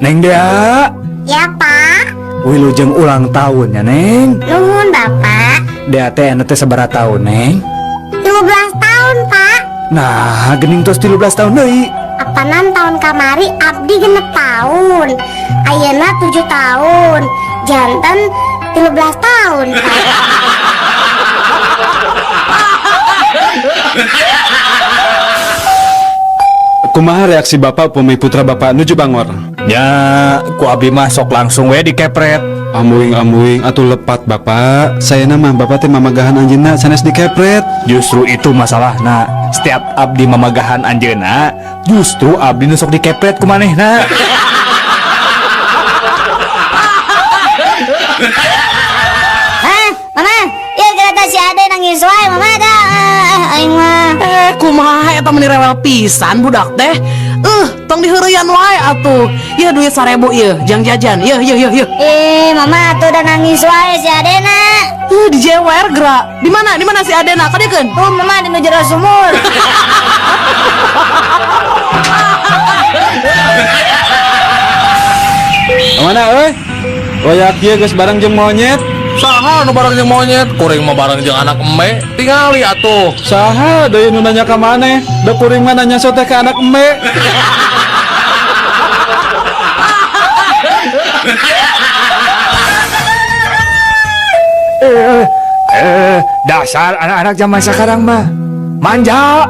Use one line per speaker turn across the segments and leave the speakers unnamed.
Neng Dea.
Ya, Pak.
Wilujeng ulang tahun ya, Neng.
Nuhun, Bapak.
Dea teh anu teh sabaraha tahun, Neng?
13 tahun, Pak.
Nah, gening tos 13 tahun deui.
Apanan tahun kamari abdi 6 tahun. Ayeuna 7 tahun. Janten 13 tahun, Pak.
Kumaha reaksi bapak upami putra bapak nuju bangor?
Ya, ku abdi mah sok langsung we dikepret.
Ambuing ambuing atuh lepat, bapak. Saya mah bapak teh mamagahan anjeunna sanes dikepret.
Justru itu masalahna. Setiap abdi mamagahan anjeunna, justru abdi nu sok dikepret ku manehna.
Hah, Mama? Ya kira si Ade nangis wae, Mama dah. Ah, aing mah.
Eh, kumaha eta meni rewel pisan budak teh. Tong diheureyan wae atuh. Ieu duit 1000 ieu, jang jajan. Yeuh yeuh yeuh yeuh.
Eh, Mama tuh udah nangis wae si Adena.
Dijewer gerak. Di mana? Di mana si Adena? Kadiekeun.
Tuh, Mama di nu jero sumur.
Mana euy? Royak ieu geus bareng jeung monyet.
Saha nu bareng jeung monyet? Kuring mah bareng jeung anak embe. Tingali atuh.
Saha deui nu nanya ka maneh? Da kuring mah nanya so teh ka anak embe.
Eh, dasar anak-anak zaman sekarang mah manja.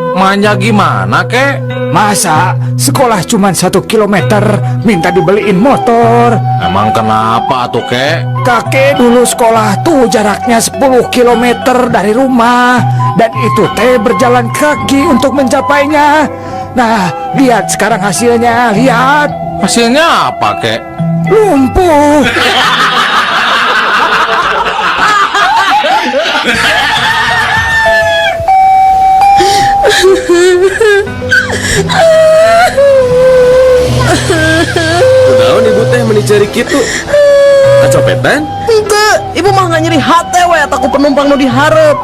Manja gimana, kek?
Masa sekolah cuma 1 kilometer minta dibeliin motor?
Emang kenapa atuh, kek?
Kakek dulu sekolah tuh jaraknya 10 kilometer dari rumah. Dan itu teh berjalan kaki untuk mencapainya. Nah, lihat sekarang hasilnya, lihat.
Hasilnya apa, kek?
Lumpuh.
Kunaon ibu teh meni ceurik kitu? Kacopetan?
Henteu, ibu mah nggak nyeri hate we eta ku penumpang nu dihareup.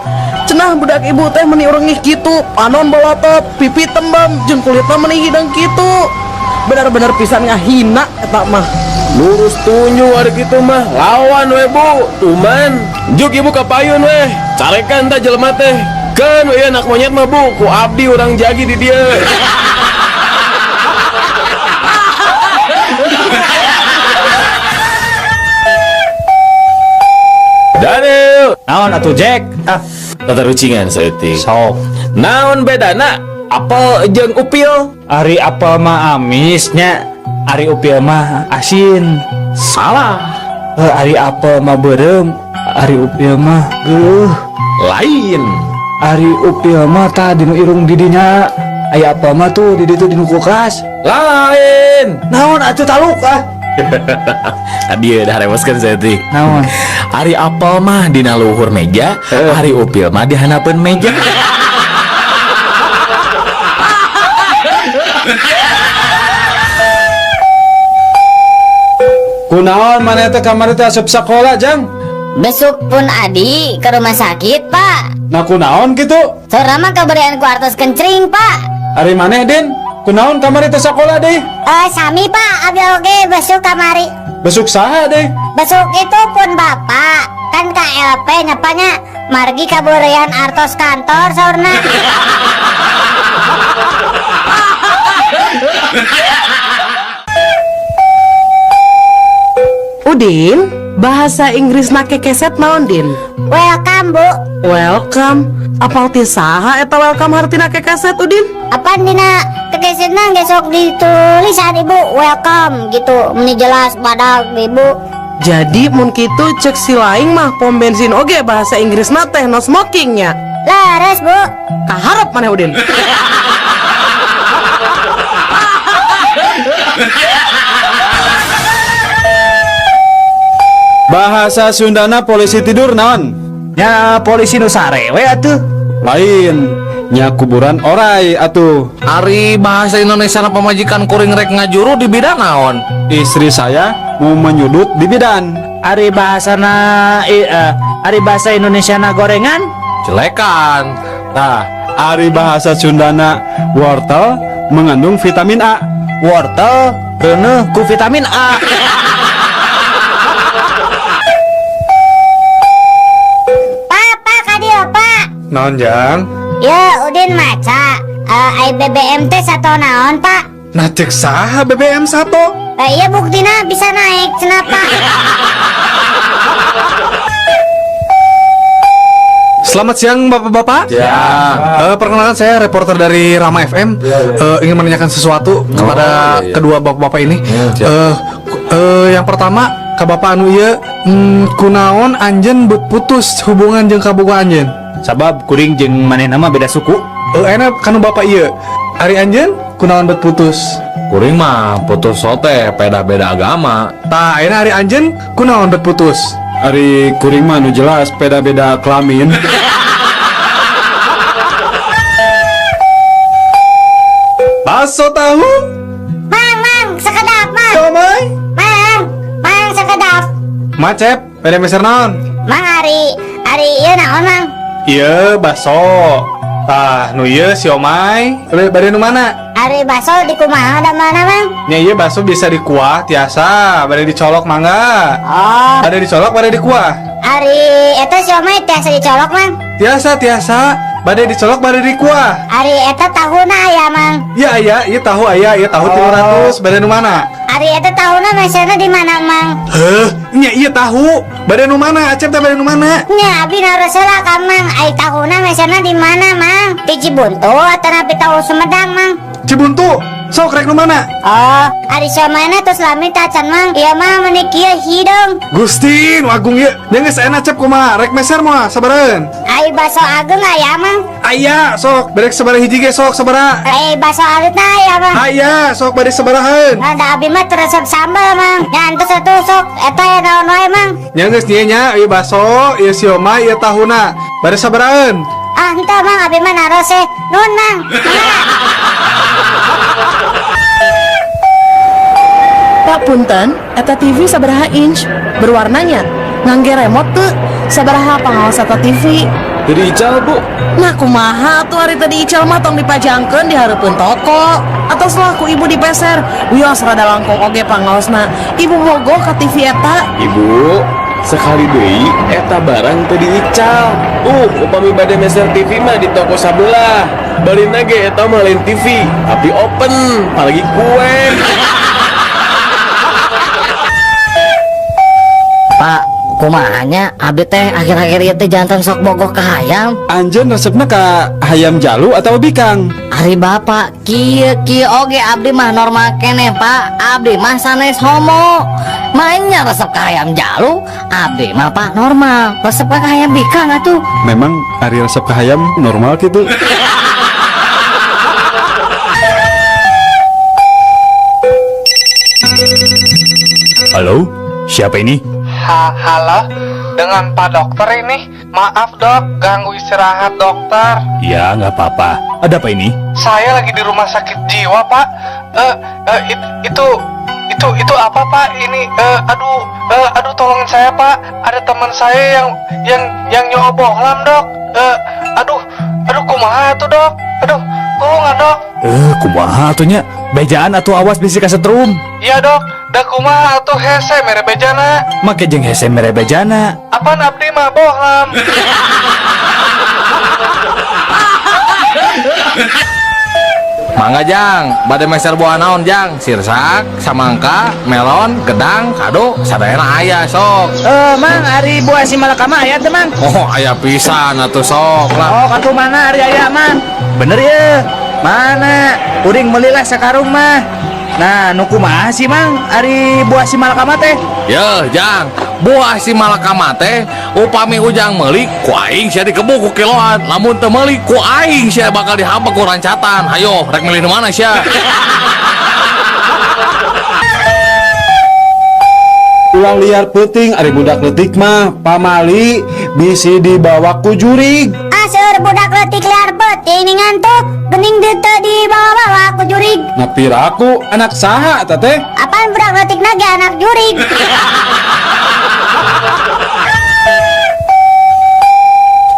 Cenah budak ibu teh meni reungih kitu, panon bolotot, pipi tembem, jeung kulitna meni hideung kitu. Benar-benar pisan ngahina eta mah.
Lurus tunyu ari kitu mah, lawan we bu, tuman. Juk ibu ka payun we, carekan tah jelema teh. Keun we anak monyet mah bu, ku abdi urang jagi di dieu. Daniel,
Naon atuh, Jack? Ah,
tatarucingan saeutik.
Sok.
Naon bedana apel jeung upil?
Ari apel mah amisnya, ari upil mah asin.
Salah.
Eh, ari apel mah beureum, ari upil mah geuleuh.
Lain.
Ari upil mah tah dinu irung didinya. Aya apel mah tuh di ditu dinu kulkas.
Lain.
Naon atuh taluk ah?
Tadi udah reweskeun saeutik.
Naon?
Ari apel mah dina luhur meja, ari upil mah di handapeun meja.
Kunaon maneh teh kamari teh asup sakola, Jang?
Besuk pun adi ke rumah sakit, Pak.
Nah, kunaon kitu?
Saurna mah kaberian ku artos kencring, Pak.
Ari maneh, Din? Kunaon kamari teh sakola deh?
Eh, sami, Pak, abdi oge besuk kamari.
Besuk saha deh?
Besuk itu pun Bapak. Kan KLP nyapanya margi kaborean artos kantor saurna.
Udin, bahasa Inggrisna kekeset naon, Din?
Welcome, Bu.
Welcome. Apal ti saha eta welcome hartina kekeset, Udin?
Apa dina kekesetna geus sok ditulisan Ibu welcome gitu. Meni jelas badag Ibu.
Jadi mun kitu cek si laing mah pom bensin oge bahasa Inggrisna teh no smoking nya.
Leres, Bu.
Kaharep maneh, Udin.
Bahasa Sundana polisi tidur naon?
Nya polisi nu sare we atuh.
Lain. Nya kuburan orai atuh.
Ari bahasa Indonesia na pamajikan kuring rek ngajuru di bidan naon?
Istri saya mau menyudut di bidan.
Ari bahasana ari bahasa Indonesia na gorengan?
Jelekan.
Nah, ari bahasa Sundana wortel mengandung vitamin A.
Wortel
Reuneuh ku vitamin A.
Papa kadieu, Pak.
Naon Jang?
Ya, Udin maca. Ai BBM teh sato naon, Pak?
Nah cek saha BBM sato?
Iya buktina bisa naik cenah, Pak.
Selamat siang bapak-bapak.
Ya.
Perkenalkan saya reporter dari Rama FM. Ingin menanyakan sesuatu kepada
iya, iya.
kedua bapak-bapak ini.
Siap.
Yang pertama ke bapak anu ieu, kunaon anjeun bet putus hubungan jeung kabogoh anjeun?
Sabab kuring jeung manehna mah beda suku.
Enak kanu bapak ieu. Ari anjeun kunaon bet putus?
Kuring mah putus sote beda-beda agama.
Tah, ayeuna ari anjeun kunaon bet putus?
Ari kuring mah nu jelas beda-beda kelamin.
Bakso tahu,
Mang, mang, sekedap, mang.
siomay,
Mang, mang sekedap.
macep, beda meser naon?
Mang ari ari ieu naon, Mang?
Ieu bakso. Tah, nu ieu siomay, bade nu mana?
Ari baso di kumaha da mana, Mang?
Nya ieu bakso bisa dikuah tiasa, bade dicolok mangga.
Oh,
Bade dicolok, bade dikuah.
ari eta siomay tiasa dicolok, Mang.
Tiasa, tiasa, bade dicolok, bade dikuah.
Ari eta tahuna aya, Mang.
Iya aya, ieu tahu aya, ieu tahu 300, bade nu mana?
Ari eta tahuna meserna di mana, Mang?
Heuh, nya ieu tahu, bade nu mana? Acep teh bade nu mana?
Nya abi naros heula ka Mang, ai tahuna meserna di mana, Mang? Di Cibuntu atanapi tahu Sumedang, Mang?
Cibuntu. Sok rek nu mana?
Oh, ari siomayna tos lami tacan, Mang. Ieu mah meuni kieu hideung.
Gusti, nu agung ieu. Nya geus enak Acep kumaha? Rek meser moal sabaraheun?
Ai baso ageung aya, Mang.
Aya, sok berek sabaraha hiji ge sok sabaraha?
Ai baso alitna aya, Mang.
Aya, sok bade sabaraheun?
Nah, da abi mah teu resep sambal, Mang. Nya entos atuh sok eta ya naon wae, Mang.
Nya geus nya nya ieu baso, ieu siomay, ieu tahuna. Bade sabaraheun?
Ah, henteu, Mang, abi mah naros eh. Nuhun, Mang.
Pak punten, eta TV sabaraha inch berwarnanya ngangge remote teu sabaraha pangaos eta TV.
Jadi ical bu.
Nah kumaha tuh hari tadi ical mah tong dipajangkeun di hareupeun toko atau selaku ibu dipeser wios rada langkung oge pangaosna ibu bogoh ka TV eta.
Ibu, sekali deui eta barang teu diical. Upami bade meser TV mah di toko sabelah. Barina ge eta mah lain TV, tapi open, apalagi kue.
Pak, kumahanya abdi teh akhir-akhir ieu teh jantan sok bogoh ka hayam.
Anjeun resepna ka hayam jalu atau bikang?
Ari bapak kieu kieu oge abdi mah normal keneh, Pak. Abdi mah sanes homo. Mainnya resep ka hayam jalu, abdi mah Pak normal. Resep ka hayam bikang atuh.
Memang ari resep ka hayam normal gitu.
Halo, siapa ini?
Halo, dengan Pak Dokter ini. Maaf dok, ganggu istirahat dokter.
Ya, nggak apa-apa. Ada apa ini?
Saya lagi di rumah sakit jiwa Pak. Itu apa Pak? Ini aduh tolongin saya Pak. Ada teman saya yang nyobohlam dok. Aduh kumaha tuh dok? Aduh, tolong dok.
Kumaha atuh nya? Bejaan atuh awas bisi kasetrum.
Iya dok, da kumaha atuh hese mere bejana.
Make jeung hese mere bejana.
Apaan abdi mah bohlam.
Mangga Jang, bade meser buah naon Jang? Sirsak, samangka, melon, gedang, kado, sadayana aya sok.
Mang, ari buah si malakama aya teu, Mang?
Oh, aya pisan atuh sok lah.
Oh, katuh mana ari aya, Mang? Bener ya? Mana? Kuring melilah sakarung mah. Nah, nu kumaha sih, Mang? Ari buah si malakama teh?
Yeuh, Jang, buah si malakama teh upami ujang meuli ku aing sia dikebuk ku kiloan. Lamun teu meuli ku aing sia bakal dihabek ku rancatan. Hayo, rek milih nu mana sia?
Ulah liar peuting ari budak leutik mah pamali bisi dibawa ku jurig.
Ah, seueur budak leutik liar peuting ningan tuh gening teu dibawa-bawa ku jurig.
Nah piraku anak saha eta teh?
Apaan budak leutik na ge anak jurig?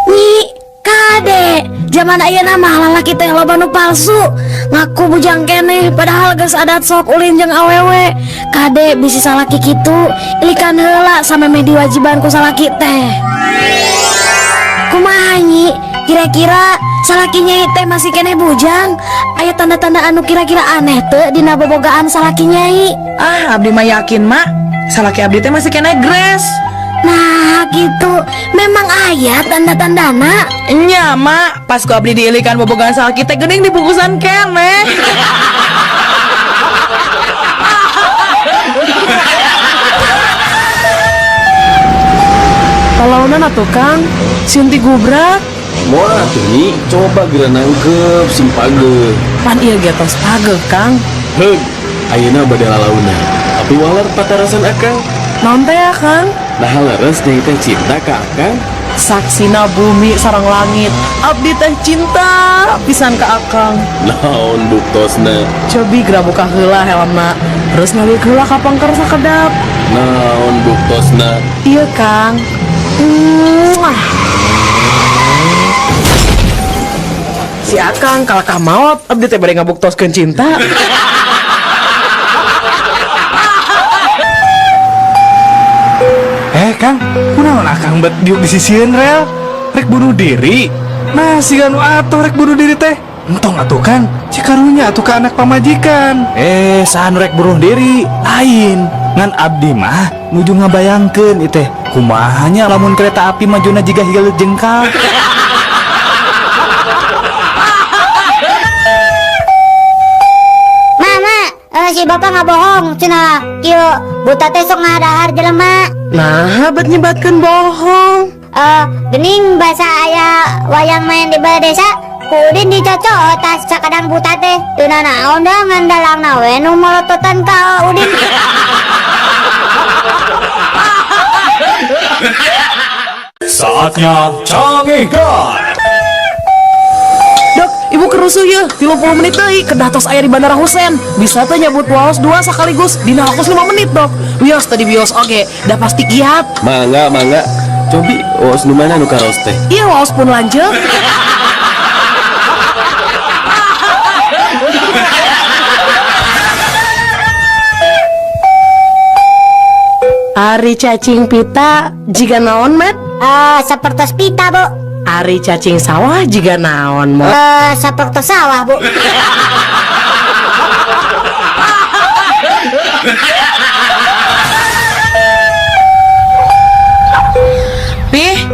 Nyi, kade, zaman ayeuna mah lalaki teh loba nu palsu.
Ngaku bujang keneh padahal geus adat sok ulin jeung awewe. Kade bisi salaki kitu, ilikan heula samemeh diwajiban ku salaki teh. Kumaha, Nyi? Kira-kira salaki Nyai teh masih keneh bujang? Aya tanda-tanda anu kira-kira aneh teu dina bobogaan salaki Nyai?
Ah, abdi mah yakin, Mak. Salaki abdi teh masih keneh gres.
Nah, gitu. Memang aya tanda-tandana.
Nya, Mak, pas ku abdi diilikan bobogaan salaki teh geuning dibungkusan keneh. Tolongna atuh, Kang. Sieun digubrak.
Moal atuh, Nyi, coba geura nangkep sing pageuh.
Pan ieu ge tos pageuh, Kang.
Heug, ayeuna bade lalaunan. Tapi waler patarasan Akang.
Naon teh ya, Kang?
Nah, leres Nyai teh cinta ka Akang.
Saksina bumi sareng langit. Abdi teh cinta pisan ka Akang.
Naon buktosna?
Cobi geura buka heula helmna. Terus ngaliuk heula ka pangker sakedap.
Naon buktosna?
Iya, Kang. Muah. Si Akang kalakah maot, abdi teh bade ngabuktoskeun cinta.
Eh Kang, kunaon Akang bet diuk di sisieun rel? Rek bunuh diri? Nah, siga nu atuh rek bunuh diri teh. Entong atuh Kang, cikarunya atuh ka anak pamajikan.
Eh, saha nu rek bunuh diri? Lain. Ngan abdi mah nuju ngabayangkeun ieu teh. Kumaha nya lamun kereta api majuna jiga hileut jengkal.
Mama, si bapak nggak bohong, cenah. Kieu buta teh sok ngadahar jelema.
Nah, bet nyebatkeun bohong.
Gening bahasa aya wayang main di balai desa, ku Udin dicocok tas sakadang buta teh. Teu nanaon da ngan dalangna we nu molototan ka Udin.
Saatnya Cangehgar.
Dok, ibu kerusuh ya, 30 menit deui kedah tos aya di Bandara Husein. Bisa teh nyabut waos dua sekaligus dina waktu 5 menit, Dok. Wios tadi bios oge, dah pasti kiat.
Mangga, mangga. Cobi waos nu mana nu karaos teh?
Iya, waos pun lanjut. Ari cacing pita jiga naon, Met?
Sapertos pita, Bu.
Ari cacing sawah jiga naon, Mot?
Sapertos sawah, Bu.
Pih,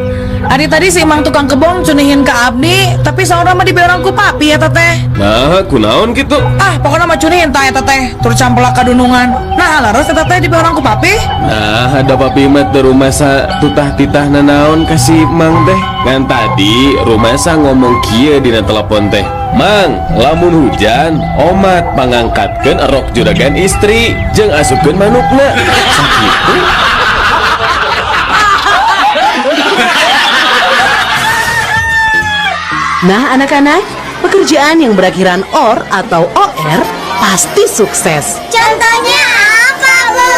ari tadi si Mang tukang kebon cunihin ke abdi, tapi saurang mah dibeorang ku papi ya teteh.
Nah, kunaon gitu?
Ah, pokoknya mah cunihin ta eta teh, tur campelak kadunungan. Nah, leres eta teh dibeorang ku papi.
Nah, ada papi mah teu rumasa tutah-titah nanaon ka si Mang teh. Ngan tadi rumasa ngomong kieu dina telepon teh. Mang, lamun hujan, omat pangangkatkeun erok juragan istri jeung asupkeun manukna. Sakitu.
Nah, anak-anak, pekerjaan yang berakhiran OR atau OR pasti sukses.
Contohnya apa, Bu?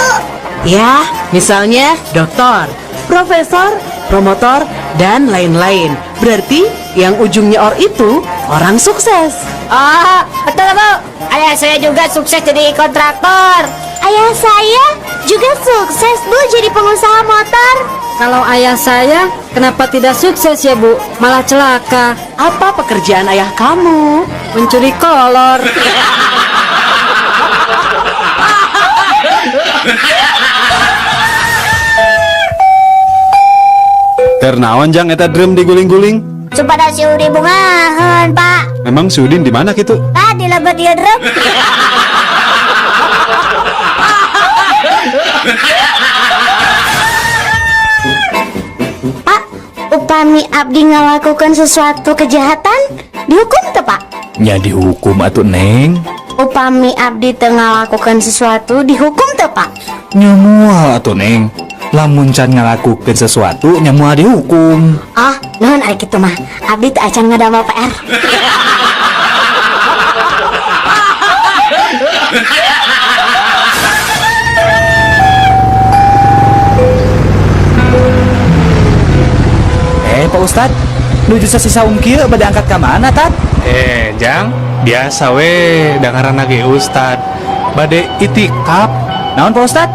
Ya, misalnya doktor, profesor, promotor, dan lain-lain. Berarti yang ujungnya OR itu orang sukses.
Ah, betul, Bu. Ayah saya juga sukses jadi kontraktor.
Ayah saya juga sukses, Bu, jadi pengusaha motor.
Kalau ayah saya, kenapa tidak sukses ya, Bu? Malah celaka.
Apa pekerjaan ayah kamu?
Mencuri kolor.
Keur naon jang eta drum diguling-guling?
Supados si Udin bungaheun, Pak.
Memang si Udin di mana kitu?
Ah, di lebet ieu drum. Pak, upami abdi ngalakukan sesuatu kejahatan, dihukum teu, Pak?
Nya dihukum atuh, Neng.
Upami abdi teu ngalakukan sesuatu, dihukum teu, Pak?
Nya moal atuh, Neng. Lamun can ngalakukeun sesuatu nya moal dihukum.
Ah, nuhun ari kitu mah. Abdi teu acan ngadamel PR.
Pak Ustad, nuju sasi saum kieu bade angkat ka mana, Tad?
Jang, biasa we dengaran lagi Ustad. Bade itikap.
Naon Pak Ustad?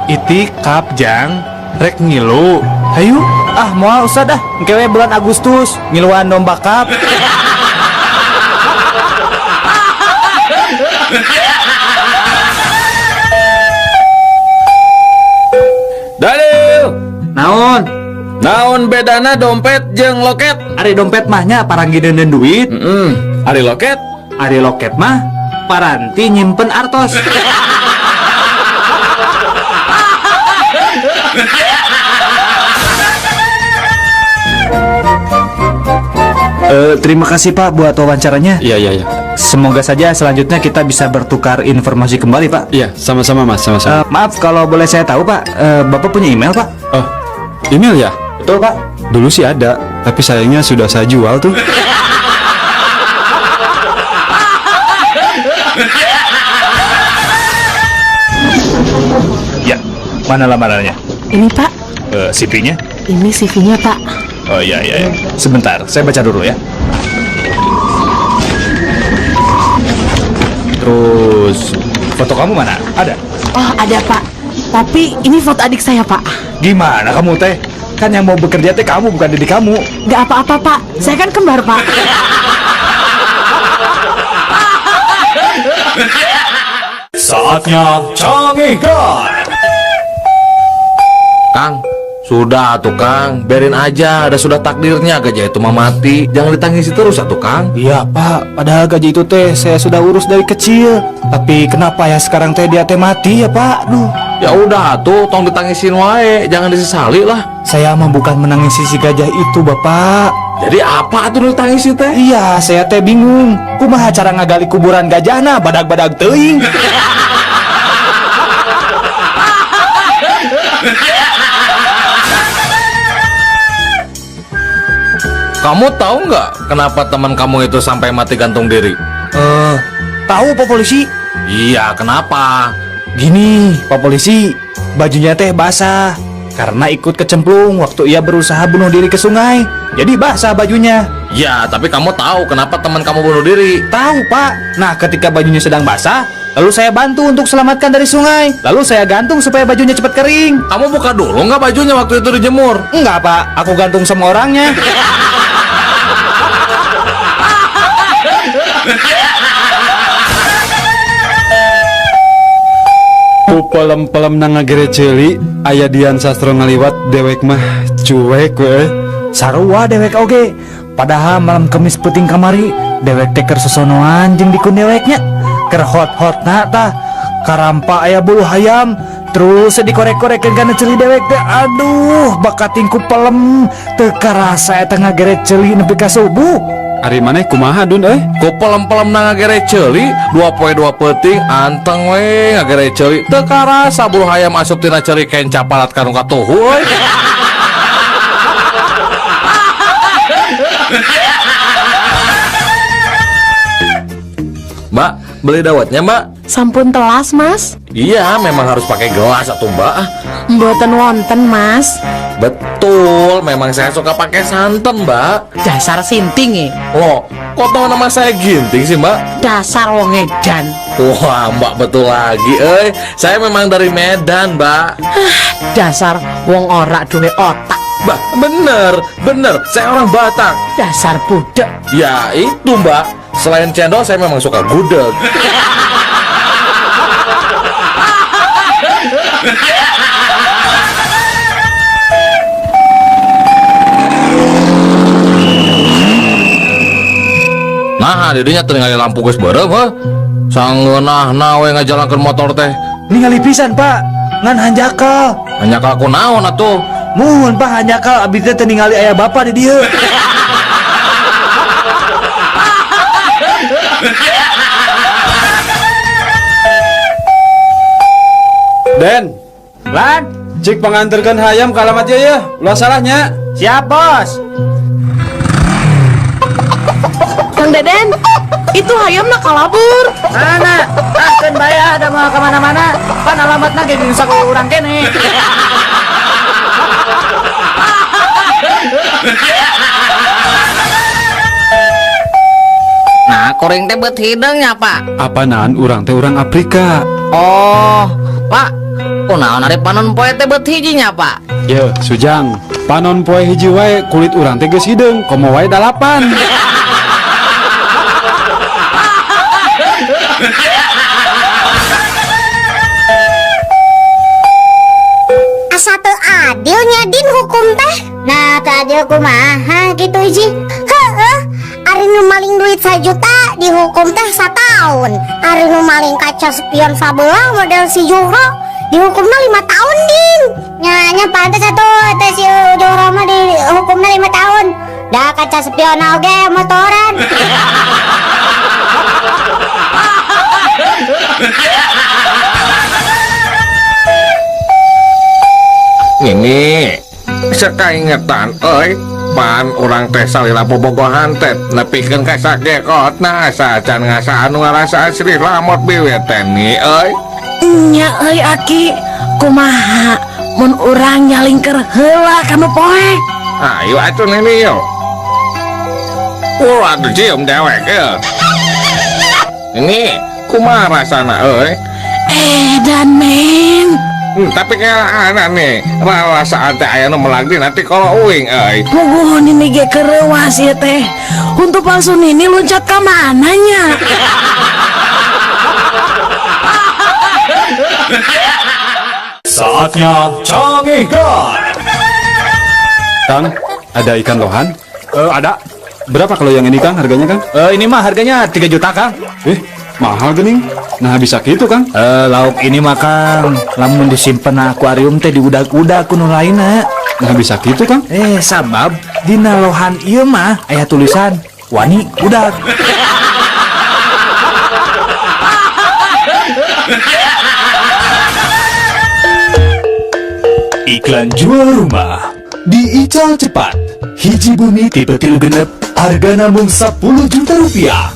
Itikap, Jang. Rek ngilu. Hayu.
Ah, moal Ustad ah. Engke we bulan Agustus ngiluan domba kap.
Dalil.
Naon?
Naon bedana dompet jeung loket?
Ari dompet mahnya paranggi deuneun duit.
Ari loket?
Ari loket mah paranti nyimpen artos. Terima kasih Pak buat wawancaranya.
Iya, iya, iya.
Semoga saja selanjutnya kita bisa bertukar informasi kembali Pak.
Iya, sama-sama Mas, sama-sama.
Maaf kalau boleh saya tahu Pak, Bapak punya email Pak?
Oh, email ya?
Betul Pak.
Dulu sih ada, tapi sayangnya sudah saya jual tuh.
Ya, mana lamarannya?
Ini Pak.
CV-nya?
Ini CV-nya Pak.
Oh iya, iya, iya. Sebentar, saya baca dulu ya. Terus, foto kamu mana? Ada?
Oh, ada Pak. Tapi ini foto adik saya Pak.
Gimana kamu teh? Kan yang mau bekerja teh kamu, bukan adik kamu.
Gak apa-apa Pak, saya kan kembar Pak.
Saatnya Cangehgar.
Kang, sudah tuh Kang, biarin aja, ada sudah takdirnya gajah itu mah mati. Jangan ditangisi terus atuh Kang.
Iya Pak, padahal gajah itu teh saya sudah urus dari kecil. Tapi kenapa ya sekarang teh dia teh mati ya Pak? Duh.
Ya udah tuh, tong ditangisin wae, jangan disesali lah.
Saya mah bukan menangisi si gajah itu Bapak.
Jadi apa tuh ditangisi teh?
Iya, saya teh bingung. Kumaha cara ngagali kuburan gajahna badag-badag teuing.
Kamu tahu nggak kenapa teman kamu itu sampai mati gantung diri?
Tahu Pak Polisi?
Iya, kenapa?
Gini, Pak Polisi, bajunya teh basah karena ikut kecemplung waktu ia berusaha bunuh diri ke sungai. Jadi basah bajunya.
Ya, tapi kamu tahu kenapa teman kamu bunuh diri?
Tahu, Pak. Nah, ketika bajunya sedang basah, lalu saya bantu untuk selamatkan dari sungai. Lalu saya gantung supaya bajunya cepat kering.
Kamu buka dulu nggak bajunya waktu itu dijemur?
Enggak, Pak. Aku gantung sama orangnya.
Pelem-pelem na ngagere ceuli, aya Dian Sastro ngaliwat dewek mah cuek we.
Sarua dewek oge. Padahal malam Kemis peuting kamari dewek teh keur sosonoan jeung dikun deweknya. Keur hot-hotna tah karampa aya bulu hayam terus dikorek-korekeun kana ceuli dewek teh. Aduh, bakating ku pelem teu karasa eta ngagere ceuli nepi ka subuh.
Ari maneh kumaha Dun euy?
Ku pelem-pelem na ngagere ceuli, 2 poe 2 peuting anteng we ngagere ceuli. Teu karasa bulu hayam asup tina ceuli kenca palat ka nu katuhu euy. Mbak, beli dawetnya, Mbak?
Sampun telas, Mas.
Iya, memang harus pakai gelas atau Mbak.
Mboten wonten, Mas.
Betul, memang saya suka pakai santan, Mbak.
Dasar sinting ya.
Loh, kok tahu nama saya Ginting sih, Mbak?
Dasar wong edan.
Wah, Mbak betul lagi, eh. Saya memang dari Medan, Mbak.
Dasar wong ora duwe otak.
Mbak, bener, bener. Saya orang Batak.
Dasar budak.
Ya, itu, Mbak. Selain cendol, saya memang suka gudeg. Nah, didinya teu ningali lampu geus beureum heuh. Sangeunahna we ngajalankeun motor teh.
Ningali pisan, Pak. Ngan hanjakal.
Hanjakal ku naon atuh?
Muhun, Pak, hanjakal abdi teh teu ningali aya bapak di dieu.
Den,
Lan,
cik panganterkeun hayam ka alamat ieu ya. Ulah salahnya.
Siap, Bos.
Kang Deden, itu hayam nak kalabur.
Mana? Ah, keun bae ah, da moal ka mana-mana. Pan alamatna ge di saku urang kene.
Nah, kuring teh beut hideung nya, Pak.
Apanaan urang teh urang Afrika.
Oh, Pak. Kunaon ari panon poe teh beut hiji nya, Pak?
Ye, Sujang, panon poe hiji wae kulit urang teh geus hideung, komo wae dalapan.
Asa teu adil nya Din hukum teh. Nah, teu adil kumaha gitu Iji. Heeh, ari nu maling duit sajuta dihukum teh sataun. Ari nu maling kaca spion sabelah model si Juhro dihukumna 5 tahun Din. Nya nya pantes atuh teh si Juhro mah dihukumna 5 tahun. Da kaca spion oge motoran.
Ini sekaingetan euy pan urang teh salila bobogohan teh nepikeun ka sakekotna asa can ngasaan nu ngarasaan Sri Lamot biwir teh ni euy.
Nya euy Aki, kumaha mun urang nyalingker heula ka nu poek?
Ayo atuh nini yo. Ulah cium dewek euy. Ini kumaha rasana euy?
Edan men.
Tapi kayak anak nih, rasa teh aya nu melagdi nanti kalau uing euy.
Puguh nini ge kereuwas ieu teh. Untuk palsu nini loncat ka mana nya?
Saatnya Cangehgar.
Kang, ada ikan lohan?
Ada.
Berapa kalau yang ini Kang harganya Kang?
Ini mah harganya 3 juta Kang.
Mahal gening. Nah bisa gitu Kang.
Lauk ini mah Kang, lamun disimpen akuarium teh diudag-udag ku nu lainna.
Nah bisa gitu Kang.
Sabab dina lohan ieu mah aya tulisan wani udag.
Iklan jual rumah di Ical Cepat. Hiji bumi tipe 3 6, harga namung 10 juta rupiah.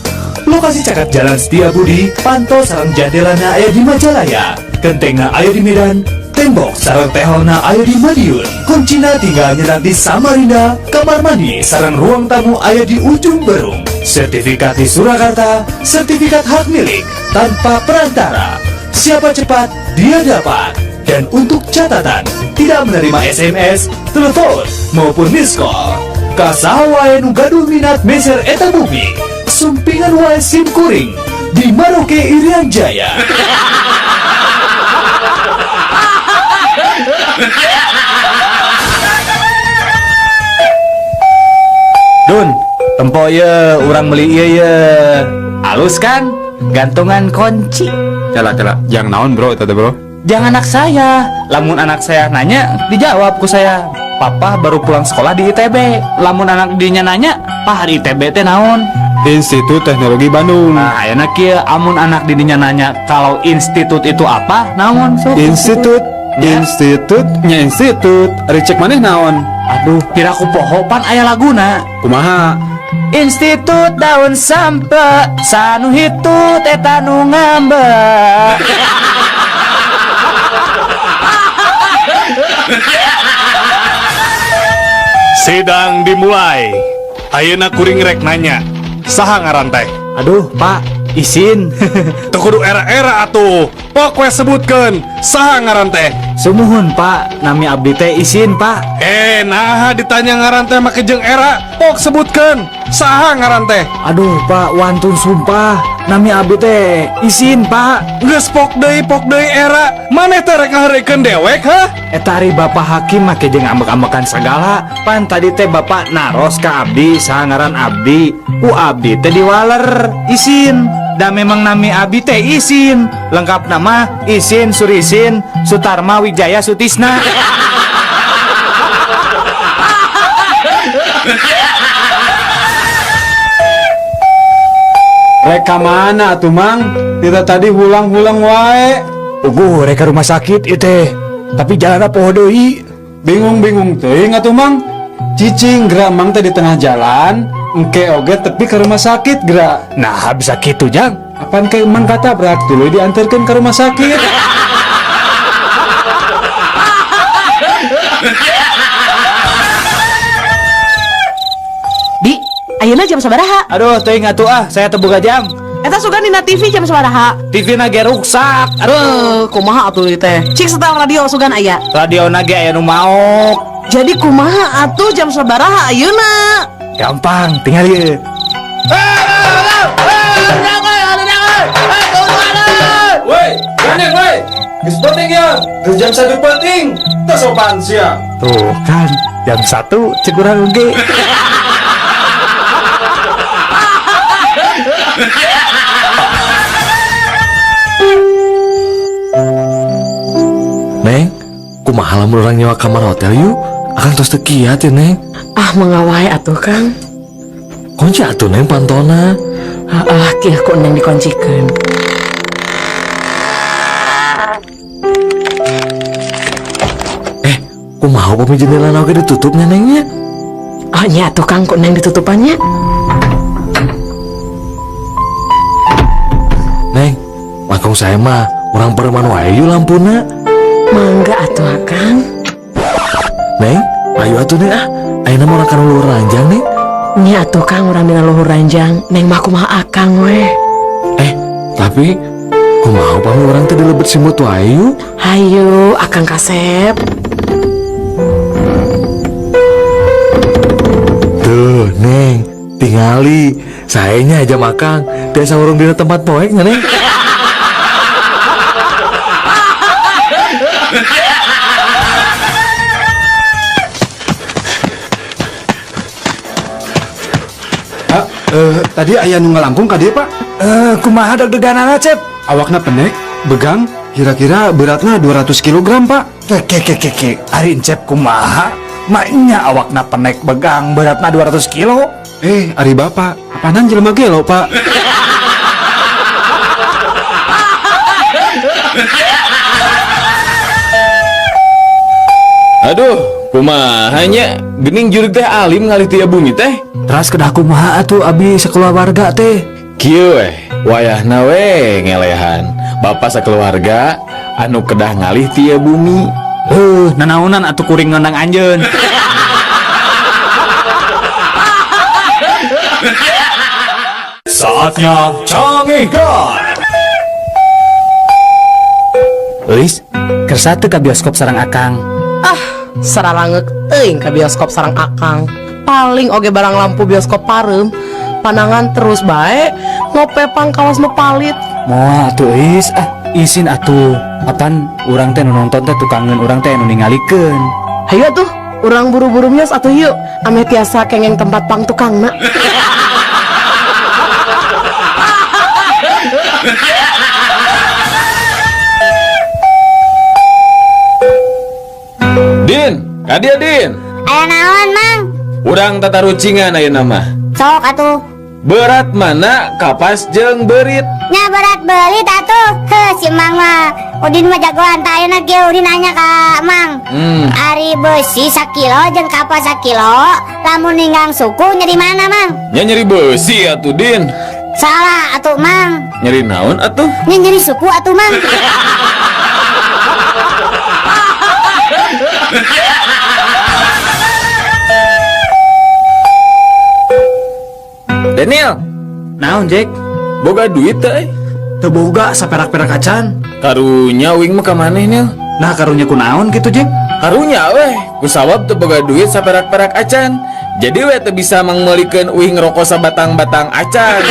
Lokasi caket Jalan Setia Budi, pantol sareng jandelana aya di Majalaya, kentengna aya di Medan, tembok sareng teholna aya di Madiun, kuncina tinggal nyenak di Samarinda, kamar mandi sareng ruang tamu aya di Ujung Berung, sertifikat di Surakarta, sertifikat hak milik tanpa perantara. Siapa cepat, dia dapat. Dan untuk catatan, tidak menerima SMS, telepon, maupun miss call. Ka saha wae nu gaduh minat meser eta bumi, sumpingan wae sim kuring di Maroke Irian Jaya.
Dun, tempo ye, urang beli ieu ye. Halus kan? Gantungan kunci.
Cala cala, jang naon bro eta teh bro?
Jang anak saya. Lamun anak saya nanya, dijawab ku saya. Papa baru pulang sekolah di ITB. Lamun anak dinya nanya, Pak hari ITB teh naon?
Institut Teknologi Bandung.
Nah, ayeuna kieu amun anak didinya nanya kalau institut itu apa, naon? Sok?
Institut,
Ya.
institut, nya institut. Ari cek maneh naon?
Aduh, piraku poho pan aya laguna.
Kumaha?
Institut daun sampe, sanu hitut eta nu ngambek.
Sidang dimulai. Ayeuna kuring rek nanya. Saha ngaran teh?
Aduh, Pak, isin.
Teu kudu era-era atuh. Pok we sebutkeun. Saha ngaran teh?
Sumuhun, Pak, nami abdi teh isin, Pak.
Naha ditanya ngaran teh make jeung era. Pok sebutkeun. Saha ngaran teh?
Aduh Pak, wantun sumpah. Nami abdi teh isin Pak.
Geus pok deui era. Maneh teh rek ngaheureuikeun dewek, hah?
Eta ari Bapak Hakim make jeung ambek-ambekan sagala. Pan tadi teh Bapak naros ka abdi saha ngaran abdi. Ku abdi teh diwaler isin. Da memang nami abdi teh isin. Lengkap nama Isin Surisin Sutarma Wijaya Sutisna.
Rek ka mana atuh Mang? Kita tadi hulang-hulang wae.
Uguh rek ka rumah sakit ieu teh. Tapi jalanna poho deui.
Bingung-bingung teuing atuh Mang. Cicing gerak Mang teh di tengah jalan, engke oge tepi ke rumah sakit gerak.
Nah, bisa kitu Jang.
Apaan ke Mang katabrak dulu diantarkan ke rumah sakit.
Di,
Ayeuna jam sabaraha?
Aduh, teuing atuh ah, saya teu boga jam.
Eta sugan dina TV jam sabaraha?
TV na ge ruksak.
Aduh, kumaha atuh ieu teh? Cik setel radio sugan aya.
Radio na ge aya nu maok.
Jadi kumaha atuh jam sabaraha ayeuna?
Gampang, tinggal ieu.
Woi, gandeng woi. Geus penting ya. Geus jam 1 penting. Teu sopan sia.
Tuh kan, jam 1 cek urang oge.
Neng, kumaha lamun urang nyewa kamar hotel yuk? Akang tos teu kiat ya, Neng.
Ah, mangga wae atuh, Kang.
Kunci atuh, Neng, pantona.
Ah, kieu ku Neng dikuncikeun.
Eh, kumaha upami jendela oge ditutupnya, Nengnya?
Oh nya atuh Kang, ku Neng ditutupannya.
Neng, langkung saya mah urang pareuman wae yuk lampuna.
Mangga atuh Akang.
Neng, ayo atuh Neng ah. Ayeuna mah urang kana luhur ranjang, Neng.
Nya atuh Kang, urang dina luhur ranjang. Neng mah kumaha Akang weh.
Eh, tapi kumaha upami urang teh dilebet simut wae yuk?
Hayu, Akang kasep.
Tuh, Neng, tingali. Saenya aja makang, biasa urung dina tempat poek nya, Neng.
Pak, tadi aya nu ngalangkung ka dieu, Pak.
Kumaha deg-deganana, Cep?
Awakna pendek, begang, kira-kira beratna 200 kilogram, Pak.
Ke ke ke ke, ari Encep kumaha? Maknya awakna penek begang beratna 200 kilo.
Eh, ari Bapak, apanan jelema gelo, Pak?
Aduh, kumaha nya? Geuning jurig teh alim ngalih ti bumi teh.
Teras kedah kumaha atuh abi sakeluarga teh?
Kieu weh, wayahna we ngelehan. Bapak sakeluarga anu kedah ngalih ti bumi.
Nanaonan atuh kuring ngondang anjeun.
Saatnya Canggihkan.
Euis, kersa teu ka bioskop sareng Akang.
Ah, saralangeuk teuing ka bioskop sareng Akang. Paling oge barang lampu bioskop pareum, panangan terus bae, ngope pangkawas nu palit.
Moal atuh Euis, ah isin atuh. Apan urang teh nu nonton teh tukangeun urang teh nu ningalikeun.
Hayu atuh, urang buru-buru mios atuh yuk, ameh tiasa kengeng tempat pang tukangna.
Din, ka dieu Din.
Aya naon, Mang?
Urang tatarucingan ayeuna mah.
Sok atuh.
Berat mana kapas jeung beurit?
Nya berat beulit atuh. Heuh, si Mang mah. Udin mah jagoan tah ayeuna ge Udin nanya ka Mang. Ari beusi sakilo jeung kapas sakilo, lamun ninggang suku nyeri mana, Mang?
Nya nyeri beusi atuh, Din.
Salah atuh, Mang.
Nyeri naon atuh?
Nya nyeri suku atuh, Mang.
Daniel,
Naon, Jack?
Boga duit teh?
Teu boga saperak-perak acan.
Karunya uing mah ka maneh, Nil.
Nah, karunya kunaon kitu, Jack?
Karunya weh, kusawab teu boga duit saperak-perak acan. Jadi weh teu bisa mangmeulikeun uing rokok sabatang-batang acan.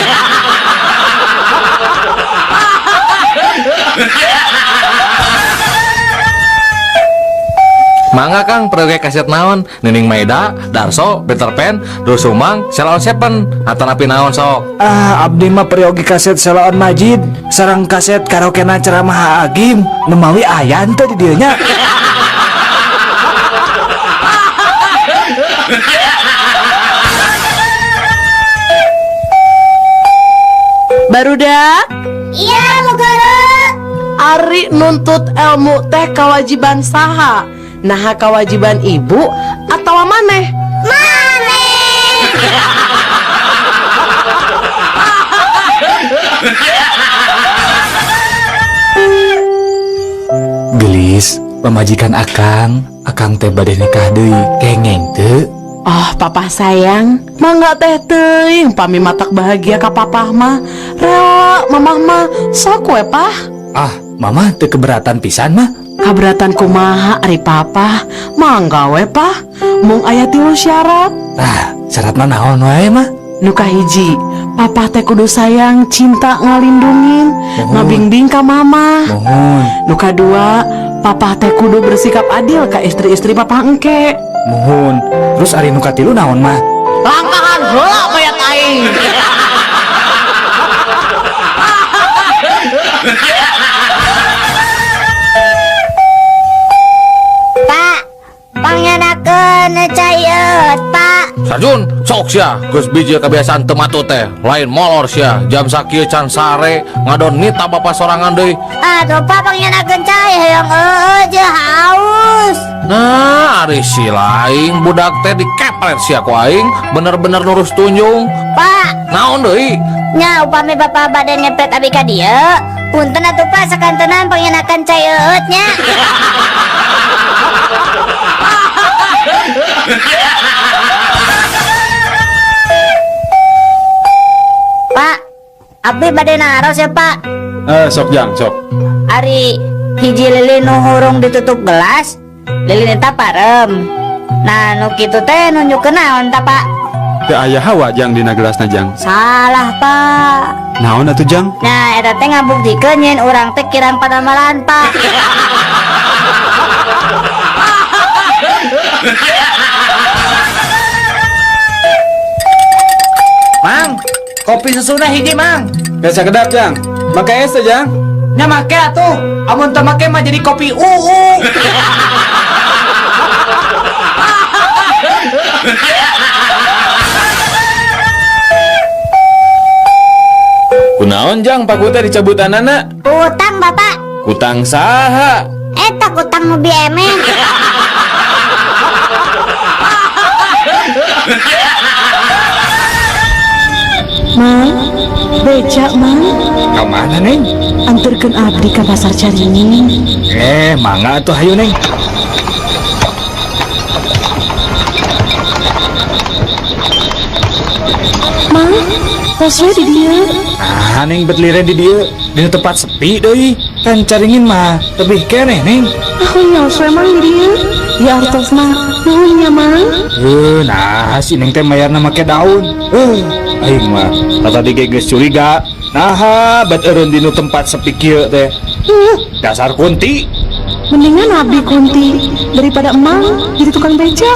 Mangga Kang, perlu kaset naon? Nining Maida, Darso, Peter Pan, Doel Sumbang, Sheila on Seven, atanapi naon sok?
Ah, abdi mah peryogi kaset Sheila on Majid, sareng kaset karaokena ceramah Agim, nu mawi aya teu di dieu nya.
Barudak?
Iya, Bu Guru.
Ari nuntut ilmu teh kewajiban saha? Naha kewajiban ibu atau maneh?
Maneh.
Gelis, pamajikan Akang, Akang teh bade nikah deui, kengeng teu?
Oh, papa sayang, mangga teh teuing pami matak bahagia ka papah mah. Rela mamah mah sok we pah.
Ah, mama teu keberatan pisan mah.
Kaberatan kumaha ari papa? Mangga we pah. Mung aya 3 syarat.
Tah, syaratna naon wae mah?
Nu kahiji, papa teh kudu sayang, cinta ngalindungin, ngabingbing ka mama.
Mohon.
Nu kadua, papa teh kudu bersikap adil ka istri-istri papa engke.
Mohon. Terus ari nu katilu naon mah?
Langkahan heula mayat aing.
Pak, pangyanakeun cai Pak.
Sarjun, sok sia, geus bijil kebiasaan teu matut teh. Lain molor sia, jam sakieu can sare, ngadon nita bapa sorangan deui.
Aduh, Pak, pangyanakeun cai hoyong eueuh jeung haus.
Nah, ari si lain budak teh dikepret sia ku aing, bener-bener nurus tunjung.
Pak,
naon deui?
Nya upami bapa bade ngepret abi ka dieu, punten atuh Pak sakantenan pangyanakeun cai eueut nya. Pak, abdi bade naros ya Pak.
Sok jang, sok.
Ari hiji lilin nu hurung ditutup gelas, lilin eta parem. Nah, nu kitu teh nunjukkeun naon ta Pak?
Teu aya hawa jang dina gelasna jang.
Salah Pak.
Naon atuh jang?
Nah, eta teh ngabuktikeun nyen urang teh kirang padamalan Pak.
Mang, kopi susuna hiji Mang.
Biasa kedap jang. Make es teh jang.
Nya make atuh. Amun teu make mah jadi kopi uu.
Kunaon jang paku teh dicabutanana?
Kutang Bapak.
Kutang saha?
Eta kutang nu biemen.
Mang, beca Mang.
Ka mana Neng?
Anterkeun abdi ka pasar Caringin.
Mangga atuh hayu Neng.
Mang, tos we di dieu.
Ah, Neng bet liren di dieu, dina tempat sepi deui. Kan Caringin mah lebih keneh Neng.
Ah, nyos we Mang di dieu. Ya artos mah, nuhun nya Mang.
Nah si Neng teh mayarna make daun. Aing mah tadi ge geus curiga. Naha bet eureun dinu tempat sepi kieu teh. Dasar kunti.
Mendingan abdi kunti daripada emang jadi tukang beca.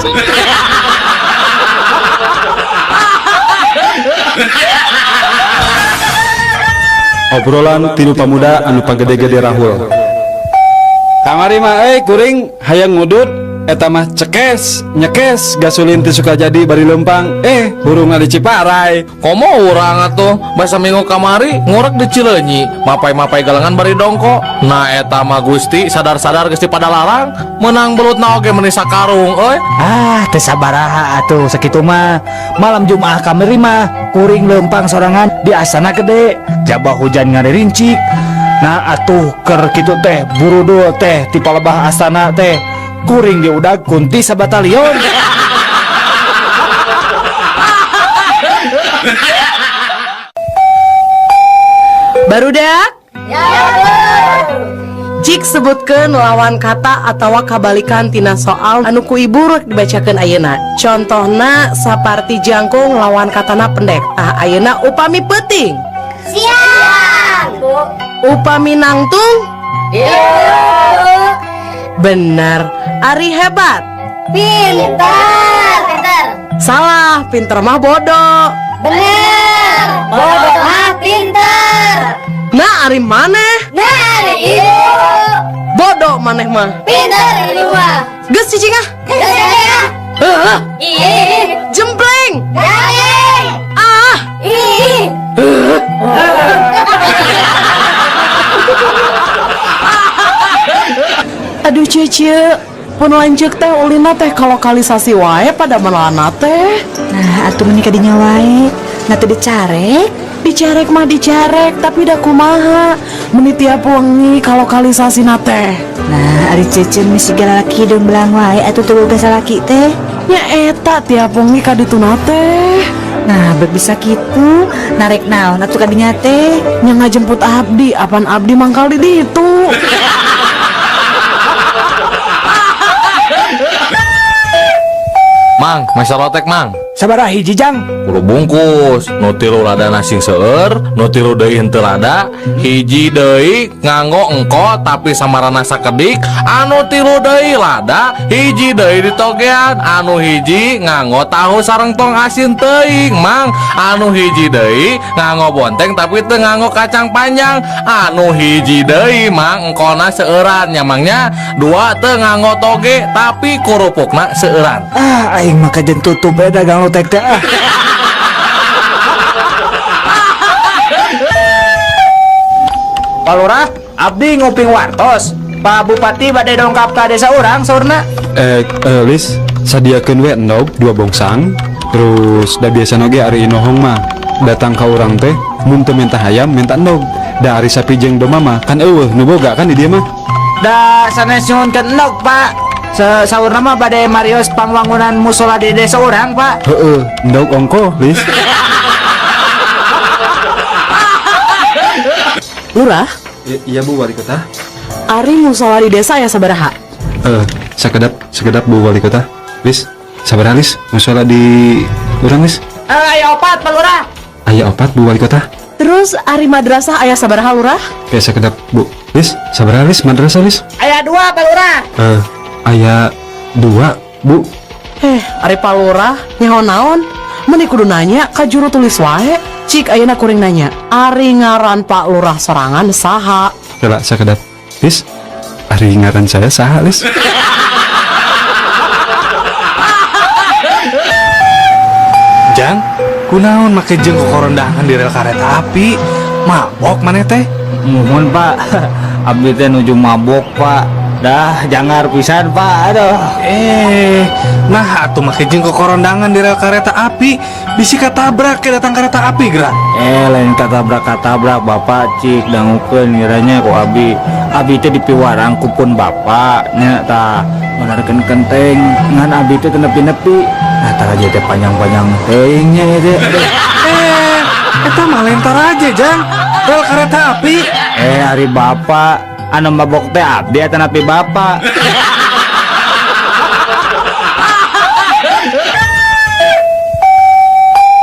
Obrolan tilu pamuda anu pagede-gede rahul. Kamari mah euy kuring hayang ngudut eta mah cekes nyekes gasolin teu suka jadi bari lempang hurungna di Ciparai.
Komo urang atuh basa minggu kamari ngorek di Cileunyi mapai-mapai galengan bari dongko. Nah eta mah Gusti sadar-sadar geus dipadalarang menang belutna oge meuni sakarung euy.
Ah teu sabaraha atuh sakitu mah. Malam Jumaah kamari mah kuring lempang sorangan di Astana Gede jaba hujan ngaririncik. Nah atuh keur kitu teh burudul teh ti palebah astana teh kuring diudag kunti sabatalion.
Barudak?
Ya,
Cik sebutkeun lawan kata atawa kabalikan tina soal anu ku ibu rek dibacakeun ayeuna. Contohna saparti jangkung lawan katana pendek. Tah ayeuna upami peuting.
Siang.
Upami nangtung.
Iya.
Bener. Ari hebat.
Pintar. Pintar.
Salah, pinter mah bodoh.
Bener. Bodoh mah pinter.
Nah, ari maneh?
Nah, ari ibu.
Bodoh maneh mah.
Pinter ibu mah.
Geus cicing ah.
Geus cicing ah.
Heuh.
Ih.
Jempleng.
Garing.
Ah.
Ih.
Aduh cece, pun lanjut teh ulina teh kalokalisasi wae pada melana teh.
Nah, atuh meuni kadinya wae. Nah teu dicarek.
Dicarek mah dicarek, tapi da kumaha meuni tiap wengi kalokalisasina teh.
Nah, ari cece mah siga lalaki hidung belang wae atuh teu boga salaki teh.
Nya eta tiap wengi ka dituna teh.
Nah, bet bisa kitu, narek naon atuh ka dinya teh?
Nya ngajemput abdi, apan abdi mangkal di ditu.
Mang, meser lotek mang.
Sabaraha hiji jang?
10 bungkus, nu tilu ladana sing seueur, nu tilu deui henteu lada, hiji deui nganggo engko tapi samarana sakedik, anu tilu deui lada, hiji deui ditogean, anu hiji nganggo tahu sareng tong asin teuing, mang, anu hiji deui nganggo bonteng tapi teu nganggo kacang panjang, anu hiji deui mang engkona seueuran nya mangnya, dua teu nganggo toge tapi kurupukna seueuran.
Ah, aing mah kajen tutup we dagang lotek teh ah.
Pak Lurah, abdi nguping wartos. Pak Bupati bade dongkap ka desa urang saurna.
Lis, sadiakeun we endog 2 bongsang. Terus da biasa oge ari inohong mah datang ka urang teh mun teu minta hayam minta endog. Da ari sapi jeung domba mah kan eueuh nu boga kan di dieu mah.
Da sanes nyuhunkeun endog, Pak. Saurna mah bade marios pangwangunan musola di desa urang, Pak.
Heeh, endog ongko, Lis.
Lurah?
Iya Bu Wali Kota.
Ari musola di desa aya sabaraha?
Sekedap Bu Wali Kota. Lis, sabaraha Lis? Musola di urang Lis?
Aya opat Pak Lurah.
Aya opat Bu Wali Kota.
Terus ari madrasah aya sabaraha Lurah?
Oke, sekedap Bu. Lis, sabaraha Lis madrasah Lis?
Aya 2 Pak Lurah.
Aya 2 Bu.
Ari Pak Lurah nyaho naon? Meni kudu nanya ka juru tulis wae. Cik ayeuna kuring nanya, ari ngaran Pak Lurah sorangan saha?
Coba sakedap. Lis, ari ngaran saya saha, Lis?
Jang, kunaon make jeung kokorondangan di rel kareta api? Mabok maneh teh?
Muhun, Pak. Abdi teh nuju mabok, Pak. Dah, jangar pisan, Pak. Aduh.
Nah atuh make jeung kokorondangan di rel kereta api, bisi katabrak ke datang kereta api gerak.
Lain katabrak-katabrak, Bapak cik dangukeun ngiranya ku abi. Abi teh dipiwarang ku pun bapak nya tah menarkeun kenteng ngan abi teh teu nepi-nepi. Nah, tah aja teh panjang-panjang teuing nya ieu teh. Aduh.
Eta mah lain taraje, Jang. Rel kereta api.
Ari bapak anu mabok teh abdi atanapi bapak.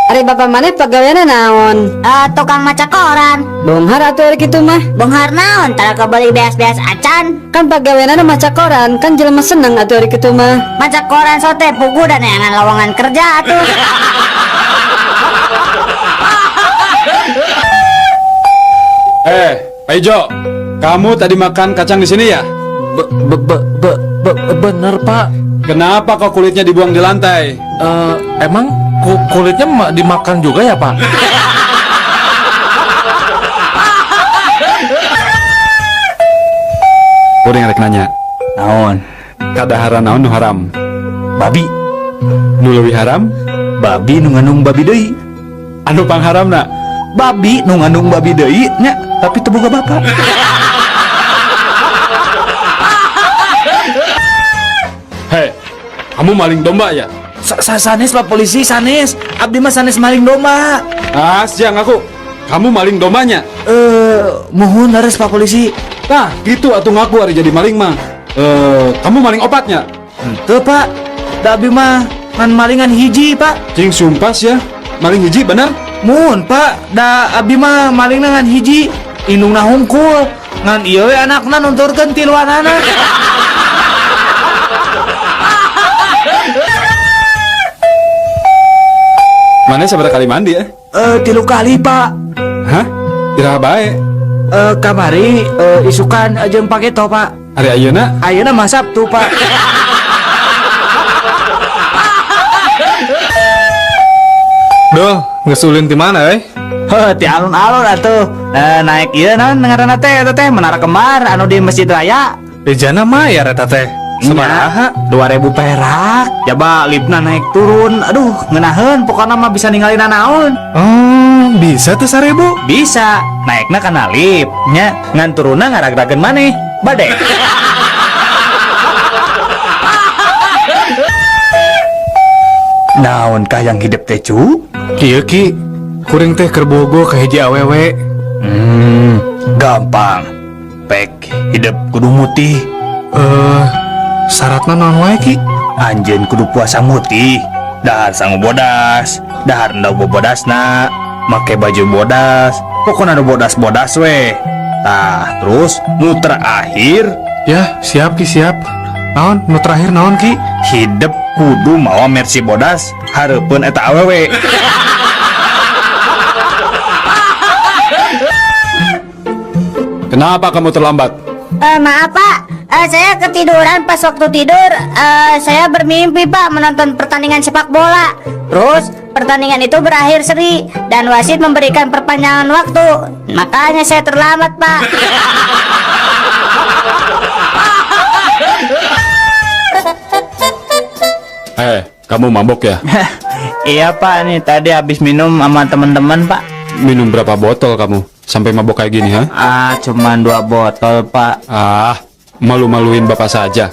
Ari bapak maneh pagaweanna naon?
Tukang maca koran.
Bonghar atuh ari kitu mah.
Bonghar naon? Tara kebeli beas-beas acan.
Kan pagaweanna maca koran, kan jelema seneng atuh ari kitu mah.
Maca koran sote pugu dan neangan lowongan kerja atuh.
Pak Ijo, kamu tadi makan kacang di sini ya?
Bener, Pak.
Kenapa kok kulitnya dibuang di lantai?
Emang kulitnya dimakan juga ya, Pak?
Udah ngarek nanya.
Naon?
Kadaharan naon nu haram?
Babi.
Nu leuwih haram?
Babi nu ngandung babi deui.
Anu pangharamna?
Babi nu ngandung babi deui nya, tapi teu boga bapak.
Hei, kamu maling domba ya?
Sanes Pak Polisi, sanes. Abdi mah sanes maling domba.
Ah, siang aku. Kamu maling dombanya?
Mohon harus Pak Polisi.
Nah, gitu atuh ngaku hari jadi maling mah. Kamu maling opatnya?
Henteu, Pak. Da abdi mah ngan malingan hiji, Pak.
Cing sumpah ya. Maling hiji bener?
Mun, Pak. Da abdi mah malingna ngan hiji. Indungna hungkul. Ngan ieu we anakna nunturkeun tiluanana.
Mana sabaraha kali mandi ya?
3 kali, Pak.
Hah? Iraha bae?
Kamari isukan jeung paketo, Pak.
Hari ayeuna?
Ayeuna mah Sabtu, Pak.
Duh, geus ulin ti mana euy?
Heuh, ti alun-alun atuh. Naik ieu naon ngaranna teh eta teh Menara Kembar anu di Masjid Raya.
Bejana mayar eta teh. Sabaraha?
2000 perak. Jaba liftna naik turun. Aduh, ngeunaheun pokona mah bisa ninggalin naon.
Oh, bisa tuh 1000?
Bisa. Naikna kana lift nya, ngan turunna ngaragrageun maneh. Bade. Naon kahayang hidep teh, Cu?
Kieu, Ki, kuring teh keur bogoh ka hiji awewe.
Gampang. Pek hidep kudu mutih.
Syaratna naon wae, Ki?
Anjeun kudu puasa mutih. Dahar sangu bodas, dahar endog bobodasna, make baju bodas, pokoknya nu bodas-bodas we. Tah, terus nu terakhir.
Ya, siap, Ki, siap. Naon, nu terakhir naon, Ki?
Hidep kudu mawa Mercy bodas hareupeun eta awewe.
Kenapa kamu terlambat?
Maaf, Pak, saya ketiduran pas waktu tidur. Saya bermimpi, Pak, menonton pertandingan sepak bola. Terus pertandingan itu berakhir seri dan wasit memberikan perpanjangan waktu. Makanya saya terlambat, Pak.
Kamu mabok ya?
Iya, Pak, nih tadi habis minum sama teman-teman, Pak.
Minum berapa botol kamu sampai mabok kayak gini, ha?
Ah, cuman 2 botol, Pak.
Ah, malu-maluin bapak saja.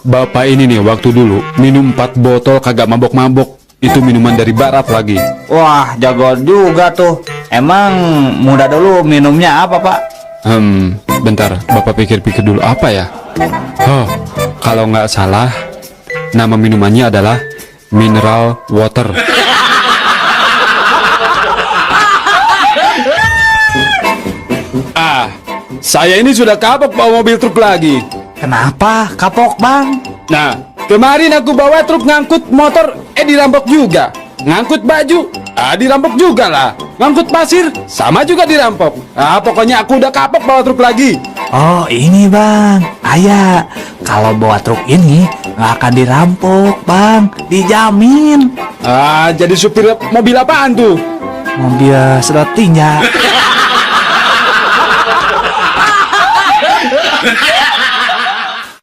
Bapak ini nih waktu dulu minum 4 botol kagak mabok-mabok. Itu minuman dari barat lagi.
Wah, jago juga tuh. Emang muda dulu minumnya apa, Pak?
Bentar, bapak pikir-pikir dulu apa ya? Oh, kalau nggak salah nama minumannya adalah mineral water. Ah, saya ini sudah kapok bawa mobil truk lagi.
Kenapa kapok, Bang?
Nah, kemarin aku bawa truk ngangkut motor, dirampok juga. Ngangkut baju, dirampok juga lah. Ngangkut pasir, sama juga dirampok. Ah, pokoknya aku udah kapok bawa truk lagi.
Oh, ini, Bang. Ayah, kalau bawa truk ini nggak akan dirampok, Bang. Dijamin.
Ah, jadi supir mobil apaan tuh?
Mobil sedot tinja.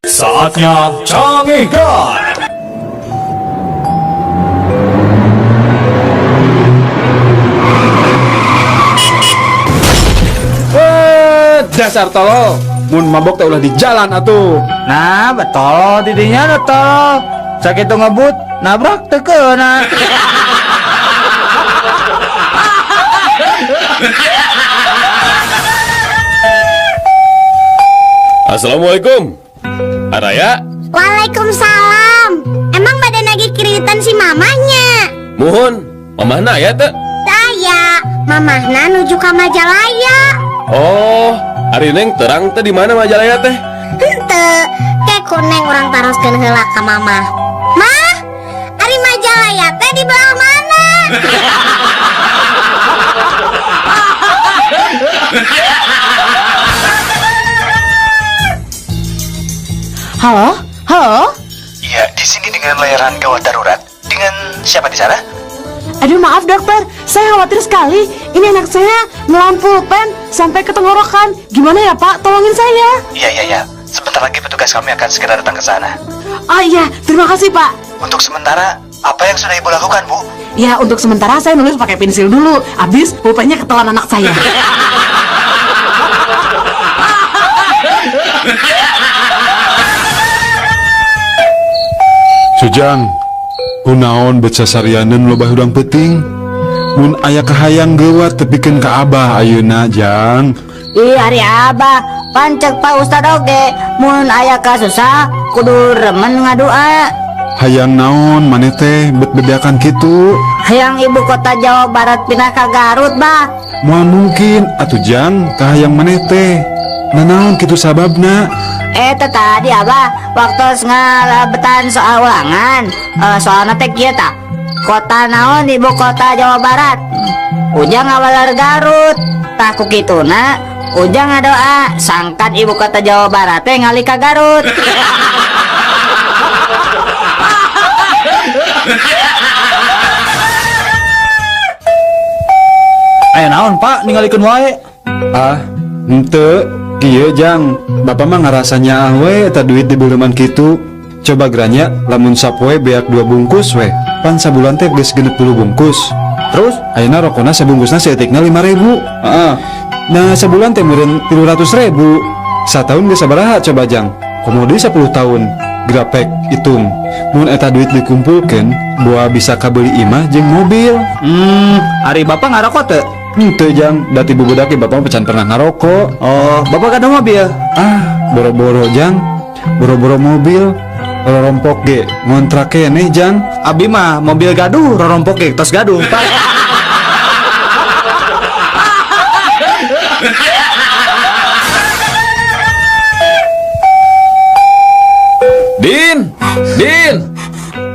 Saatnya Canggihkan.
Dasar tolol, mun mabok teh ulah di jalan atuh.
Nah, betul didinya betul. Sakit ngebut, nabrak teu keuna.
Assalamualaikum. Araya.
Waalaikumsalam. Emang badan lagi kiritan si mamanya?
Muhun, mamahna aya teu?
Teu aya, mamahna nuju ka Majalaya.
Oh, ari Neng terang teh di mana Majalaya teh?
Henteu, ke ku Neng urang taroskeun heula ka mamah. Mah, ari Majalaya teh di belah mana?
Halo? Halo?
Iya, di sini dengan layanan gawat darurat. Dengan siapa di sana?
Aduh, maaf dokter, saya khawatir sekali. Ini anak saya nelan pulpen sampai ke tenggorokan. Gimana ya, Pak? Tolongin saya.
Iya, iya, iya. Sebentar lagi petugas kami akan segera datang ke sana.
Oh iya, terima kasih, Pak.
Untuk sementara, apa yang sudah Ibu lakukan, Bu?
Ya, untuk sementara saya nulis pakai pensil dulu. Habis pulpennya ketelan anak saya.
Sujang, kunaon bet sasarianeun loba hudang peuting? Mun aya kahayang geuwat tepikeun ka Abah ayeuna, Jang.
Ih, ari Abah, pancek Pak Ustad oge, mun aya kasusah kudu remen ngadua.
Hayang naon maneh teh bet bebeakan kitu?
Hayang ibu kota Jawa Barat pindah ka Garut, Bah.
Moal mungkin atuh, Jang, kahayang maneh teh. Nanaon kitu sababna?
Teh tadi Abah waktu ngalebetan soal ulangan, soalna teh kieu tah. Kota naon ibu kota Jawa Barat? Ujang ngawaler Garut. Tah ku kituna Ujang ngadoa sangkan ibu kota Jawa Barat teh ngalih ka Garut.
Aya naon, Pak, ningalikeun wae?
Ah, henteu. Kieu, Jang, bapak mah ngarasa nyaah we eta duit di beuleman kitu. Coba geranya lamun sapoe beak 2 bungkus we. Pan sabulan teh geus 60 bungkus. Terus ayeuna rokona sabungkusna saeutikna 5.000. Heeh. Nah, sabulan teh meureun 300.000. Sataun geus sabaraha coba, Jang? Komo deui 10 tahun. Grapek hitung. Mun eta duit dikumpulkeun, boa bisa kabeli imah jeung mobil.
Ari bapak ngarokok teu?
Henteu, Jang, da ti bubudak ge bapak mah can pernah ngarokok.
Oh, bapak gaduh mobil?
Ah, boro-boro, Jang. Boro-boro mobil. Rorompok ge ngontrak keneh, Jang.
Abi mah mobil gaduh, rorompok ge tos gaduh, Pak.
Din, Din.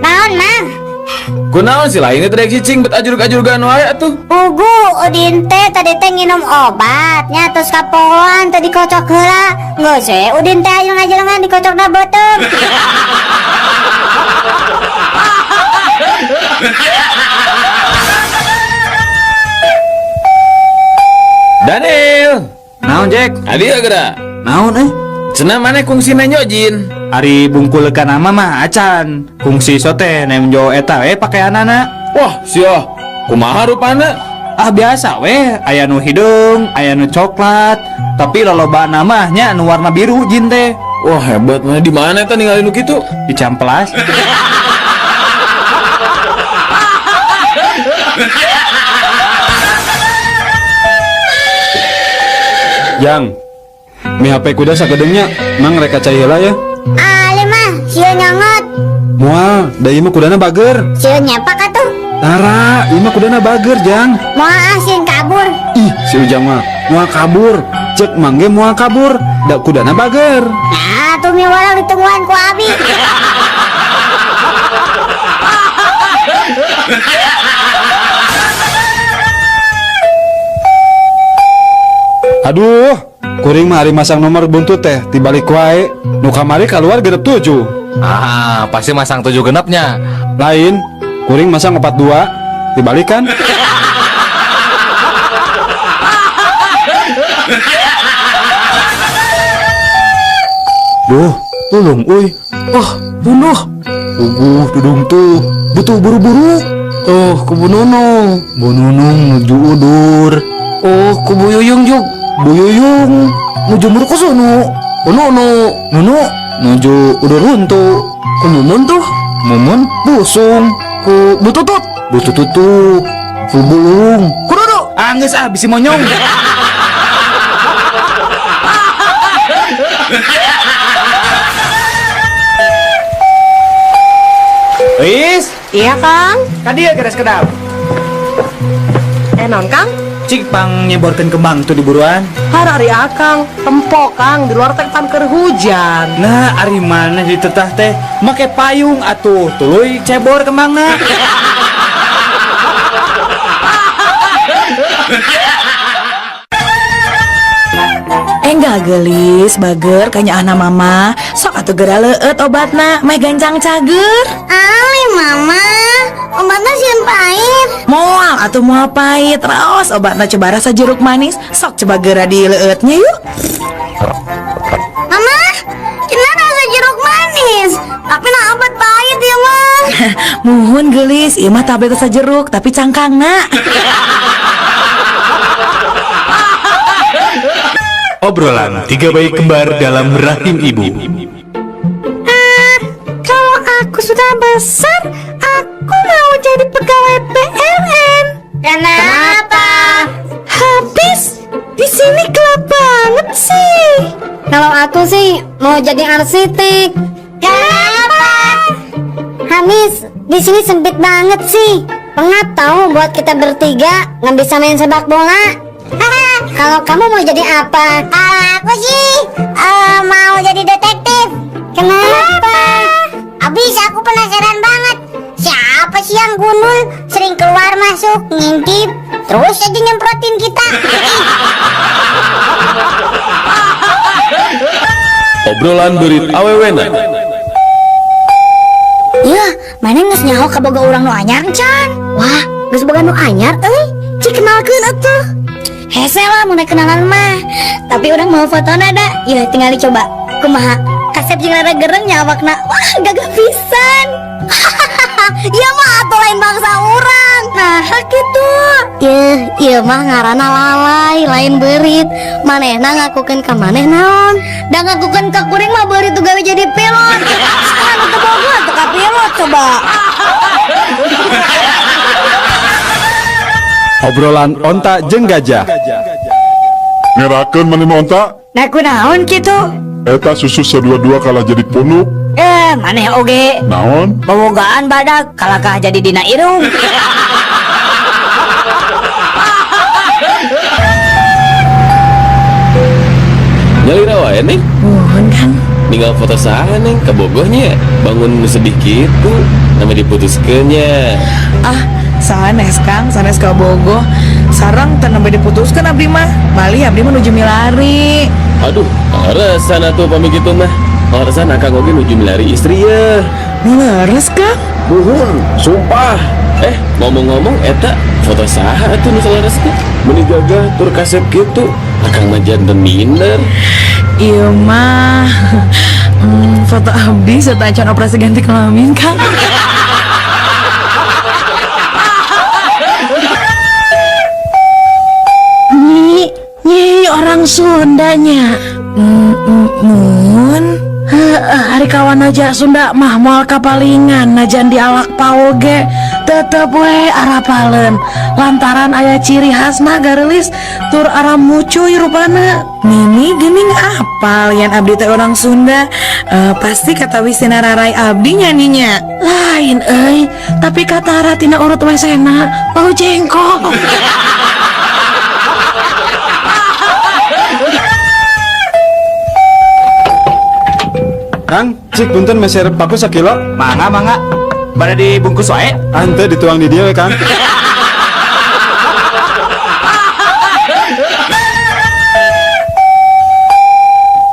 Naon, Mang?
Kunaon sih lainnya tadi cicing bet ajurug-ajurugan wae atuh.
Pugu Udin teh tadi teh nginum obat nya terus kapoan tadi kocok heula. Geus we Udin teh aya ngajelengan dikocokna beuteung.
Daniel.
Naon, Jack?
Adi geura.
Naon euy?
Cenah maneh kungsi nenjo jin.
Ari bungkul nama mah acan. Kungsi sote nemjo eta we pakeanana.
Wah, sia. Kumaha rupana?
Ah biasa we, aya nu hideung, aya nu coklat, tapi lolobana mah nya nu warna biru jin teh.
Wah, hebat mana di mana eta ningali nu kitu?
Di Ciamplas.
Jang, mi HP kuda sagedeungnya, mang reka cai heula ya.
Ali mah sieun nyongot.
Moal, da ieu mah kudana bager.
Sieun nyepak atuh.
Tara, ieu mah kudana bager, Jang.
Moal ah sieun kabur.
Ih, si Ujang mah moal kabur. Cek mang ge moal kabur, da kudana bager.
Nah, tuh mi walang ditungguan ku abi.
Aduh, kuring mah ari masang nomor buntut teh tibalik wae. Nu kamari keluar genep 7.
Ah, pasti masang 7 genepnya.
Lain, kuring masang 42, dibalikan. Duh, tulung uy.
Oh, bunuh.
Uguh, dudung tuh. Butuh buru-buru.
Tuh, ku Bu Nunung.
Bu Nunung nuju udur.
Oh, ku Bu Yuyung juk.
Bu Yuyung nuju murkusunu.
Bu Nunu.
Nunu nuju udur huntu.
Ku Mumun tuh.
Mumun busung.
Ku Bu Tutut.
Bu Tutut tuh. Ku Bulung.
Ku Dudu.
Anggeus ah bisi monyong. Is?
Iya, Kang.
Kadieu geres kedap.
Naon, Kang?
Cik pang nyeborkeun kembang tuh di buruan.
Har ari akang, tempo Kang di luar teh pan keur hujan.
Nah, ari mana ditetah teh make payung atuh tuluy cebor kembangna.
Enggak gelis, bager kanya anak mama. Sok atuh geura leueut obatna, meh gancang cager.
Ali mama, obatna sieun pahit.
Moal atuh moal pahit, raos obatna coba rasa jeruk manis. Sok coba geura dileueutnya yuk.
Mama, cenah rasa jeruk manis, tapi nah obat pahit ya mah.
Muhun gelis, ieu mah tablet rasa jeruk tapi cangkangna.
Obrolan tiga bayi kembar dalam rahim ibu.
Kalau aku sudah besar, aku mau jadi pegawai PLN.
Kenapa?
Habis di sini gelap banget sih.
Kalau aku sih mau jadi arsitek. Kenapa? Habis di sini sempit banget sih. Pengap tahu buat kita bertiga nggak bisa main sepak bola. Kalau kamu mau jadi apa? Kalau aku sih mau jadi detektif. Kenapa? Abis aku penasaran banget. Siapa sih yang gundul sering keluar masuk ngintip terus aja nyemprotin kita.
Obrolan berit awewena.
Ya, mana geus nyaho kaboga urang nu anyar can? Wah, geus boga nu anyar euy. Cik kenalkeun atuh. Hese lah mun kenalan mah. Tapi urang mau fotona da. Ya tinggal dicoba. Kumaha? Kasep jeung rada gereng nya awakna. Wah, gagah pisan. Ieu mah atuh lain bangsa urang. Nah, kitu. Yeuh, ieu mah ngaranna lalai, lain beurit. Manehna ngakukeun ka maneh naon? Da ngakukeun ka kuring mah beurit tuh gawe jadi pilot.
loba.
Obrolan onta jeung gajah.
Ngerakeun maneh mah onta.
Nah, kunaon kitu?
Eta susu sadua-dua kalah jadi punuk.
Eh, maneh oge.
Naon?
Bobogaan badak kalakah jadi dina irung.
Nyalira wae, Neng.
Muhun, Kang.
Ninggal foto saha, Neng, kabogohnya. Bangun sedih gitu, nama diputuskeunnya.
Ah, sanes Kang, sanes kabogoh. Sareng teu nembe diputuskeun abdi mah. Bali abdi menuju milari.
Aduh, kaleresan atuh pami kitu mah. Kaleresan akang oge nuju milari istri ya.
Nu leres, Kang?
Muhun, sumpah. Eh, ngomong-ngomong eta foto saha atuh nu saleres teh? Meuni gagah tur kasep kitu. Akang mah janten minder.
Ieu mah foto abdi sateuacan operasi ganti kelamin, Kang.
Nyi, nyi orang Sundanya.
Mun.
Heeh, ari kawan aja Sunda mah moal kapalingan najan dialak paoge tetep we arapaleun lantaran aya ciri khasna gareulis tur aramucuy rupana.
Nini geuning apal yan abdi teh orang Sunda. Pasti kata wisina rarai abdi nya ninya.
Lain euy, tapi katara tina urut wesena bau jengkol.
Kang, cik punten meser paku sakilo.
Mangga, mangga. Bade dibungkus wae.
Ante dituang di dieu we, Kang.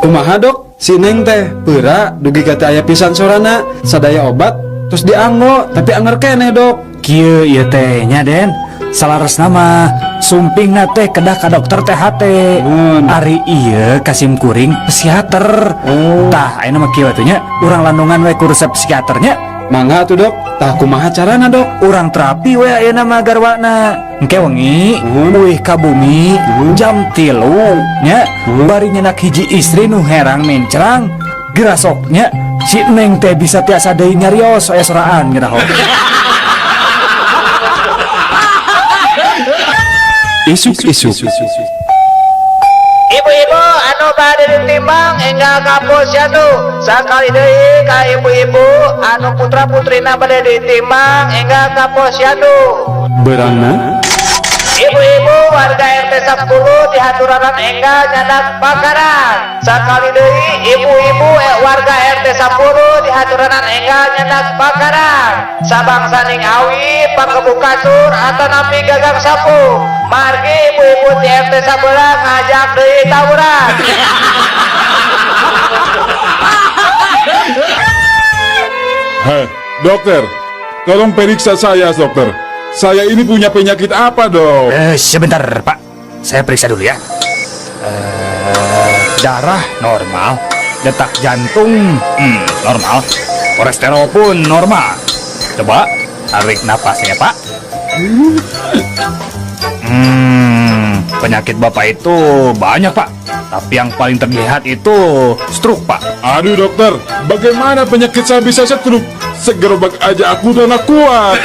Kumaha dok? Si Neng teh peura dugi ka teu aya pisan sorana, sadaya obat terus dianggo tapi anger keneh dok.
Kieu ieu teh nya Den. Salaresna mah sumpingna teh kedah ka dokter THT. Ari ieu kasim kuring psikiater.
Oh.
Tah ayeuna mah kieu atuh nya, urang landungan we ku resep psikiaternya.
Mangga atuh dok. Tah kumaha carana dok?
Urang terapi we ayeuna mah garwana. Engke wengi uih ka bumi jam 3 nya, bari nyenak hiji istri nu herang mencrang. Gerasoknya si Neng teh bisa tiasa deui nyarios aya soraan ngeraho.
Isuk-isuk.
Ibu-ibu anu bade ditimbang enggal ka posyandu. Sakali deui ka ibu-ibu anu putra-putrina bade ditimbang enggal ka posyandu.
Beurangna?
Ibu-ibu warga RT 10 dihaturanan enggal nyandak bakaran. Sakali deui ibu-ibu warga RT 10 dihaturanan enggal nyandak bakaran. Sabangsaning awi panggebuk kasur atanapi gagang sapu. Margi ibu-ibu di RT 11 ngajak deui tawuran.
Hei, dokter, tolong periksa saya, dokter. Saya ini punya penyakit apa, dok?
Sebentar, Pak. Saya periksa dulu ya. Darah normal, detak jantung normal, kolesterol pun normal. Coba tarik napasnya, Pak. Penyakit Bapak itu banyak, Pak. Tapi yang paling terlihat itu stroke, Pak.
Aduh, dokter, bagaimana penyakit saya bisa stroke? Segerobak aja aku udah nggak kuat.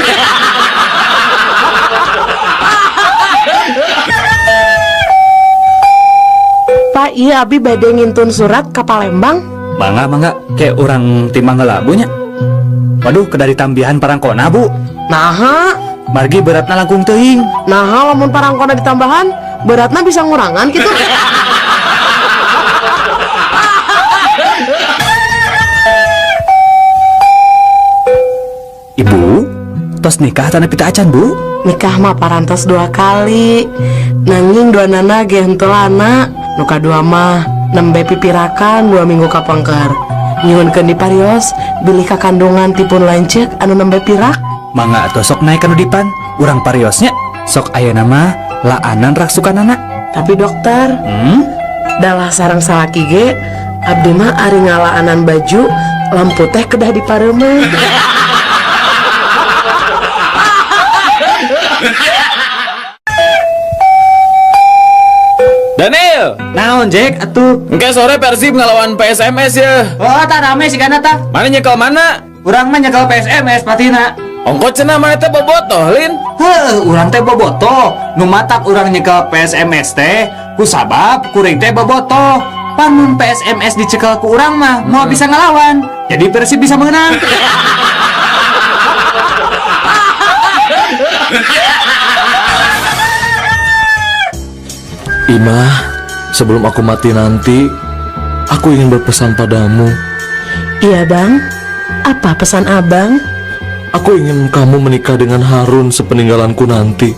Pak, iya abi bade ngintun surat ke Palembang.
Mangga, mangga, kayak orang timbang heula Bu nya. Waduh, kedari tambihan parangkona, Bu.
Naha?
Margi beratna langkung teuing.
Naha lamun parangkona ditambahan, beratna bisa ngurangan gitu.
Ibu, tos nikah tanah pita acan, Bu?
Nikah mah parantos 2 kali. Nanging dua nana ge henteu lana. Nu kadua mah nembe pipirakan 2 minggu kapengker. Nyuhunkeun diparios bilih kakandungan tipun lanceuk anu nembe pirak.
Mangga atuh sok naik kanu dipan, urang pariosnya. Sok ayeuna mah laanan raksukanana.
Tapi dokter, dalah sareng salaki ge abdi mah ari ngalaanan baju lampu teh kedah dipareumeun.
Daniel,
naon Jack atuh?
Engke sore Persib ngelawan PSMS ya.
Oh, tak rame sih kana tah.
Mana nyekel mana?
Urang mah nyekel PSMS patina.
Ongko cenah maneh teh bobotoh, Lin.
Heuh, urang teh bobotoh. Nu matak urang nyekel PSMS teh kusabab kuring teh bobotoh. Pan mun PSMS dicekel ku urang mah moal bisa ngelawan. Jadi Persib bisa menang.
Imah, sebelum aku mati nanti, aku ingin berpesan padamu.
Iya bang, apa pesan abang?
Aku ingin kamu menikah dengan Harun sepeninggalanku nanti.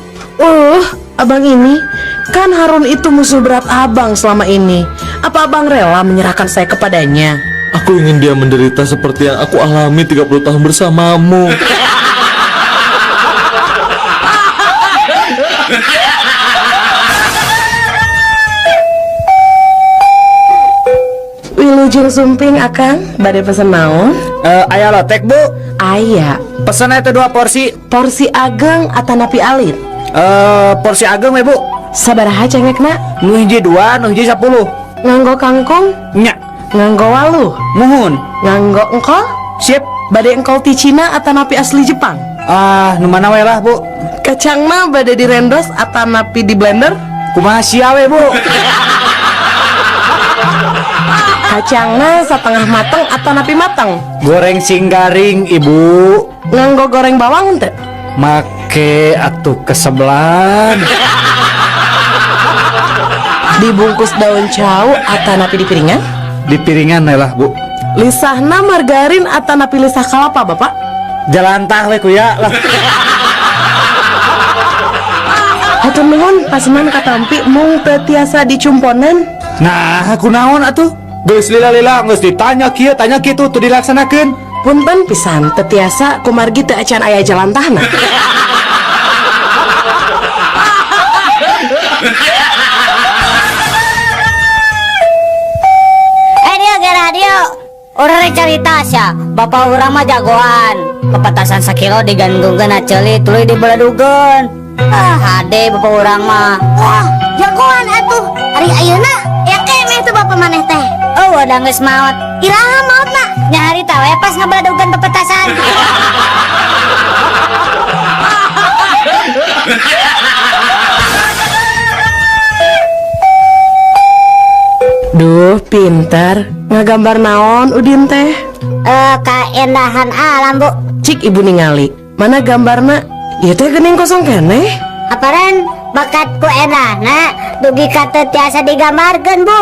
Abang ini, kan Harun itu musuh berat abang selama ini. Apa abang rela menyerahkan saya kepadanya?
Aku ingin dia menderita seperti yang aku alami 30 tahun bersamamu.
Wilujeng sumping akang, bade pesen naon?
Aya lotek bu?
Aya.
Pesen eta 2 porsi.
Porsi ageng atanapi alit?
Porsi ageng we bu.
Sabaraha cengekna?
Nu hiji 2, nu hiji 10.
Nganggo kangkung?
Nya.
Nganggo waluh?
Muhun.
Nganggo engkol?
Sip.
Bade engkol ti Cina atanapi asli Jepang?
Ah, nu mana we lah bu.
Kacangna bade direndos atanapi di blender?
Kumaha sia we bu.
Kacangna setengah mateng atanapi mateng?
Goreng sing garing ibu.
Nganggo goreng bawang teu?
Make atuh kesebelan.
Dibungkus daun cau atanapi di piringan?
Di piringan lah bu.
Lisahna margarin atanapi lisah kalapa bapak?
Jalantah we kuya lah.
Hatur nuhun pasenan katampi mung teu tiasa dicumponan.
Nah, kunaon atuh? Geus lila-lila geus ditanya kieu tanya kitu teu dilaksanakeun.
Punten pisan teu tiasa kumargi teu acan aya jalantahna.
Dia ge radio. Urang carita sia, bapak urang mah jagoan. Pepetasan sakilo digantungkeun na ceuli tuluy dibeledugeun. Ah, hade bapak urang mah.
Wah, jagoan atuh. Ari ayeuna ya keneh tuh bapak maneh teh.
Oh, udah geus maot.
Iraha maotna?
Nyari tahu ya pas ngebeledugeun pepetasan.
Duh, pintar. Ngagambar naon Udin teh?
Kaendahan alam, Bu.
Cik ibu ningali. Mana gambarna? Ieu teh geuning kosong keneh.
Aparan bakatku endahna dugi ka teu tiasa digambarkeun, Bu.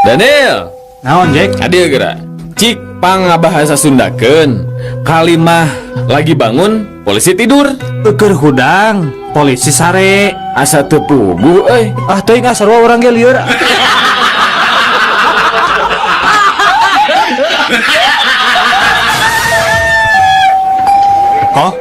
Daniel,
naon Jack?
Adil geura. Cik pangabahasa Sundakeun. Kalimah lagi bangun, polisi tidur.
Eukeun hudang, polisi sare.
Asa teu puguh euy.
Ah teuing ah sarua urang ge lieur.
Koh,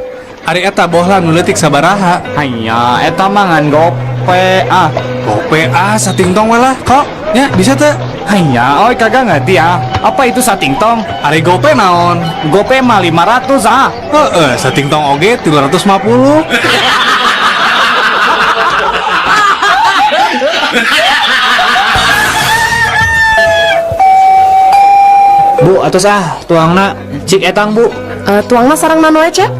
ari eta bohlam nu leutik sabaraha?
Hanya eta mah ngan gope ah.
Gope ah satingtong we lah, kok. Nya bisa teu?
Hanya, oi kagak ngerti ah. Apa itu satingtong?
Ari gope naon?
Gope mah 500 ah.
Heeh, satingtong oge 350.
Bu, atos ah tuangna cik etang bu.
Tuangna sareng nano aja?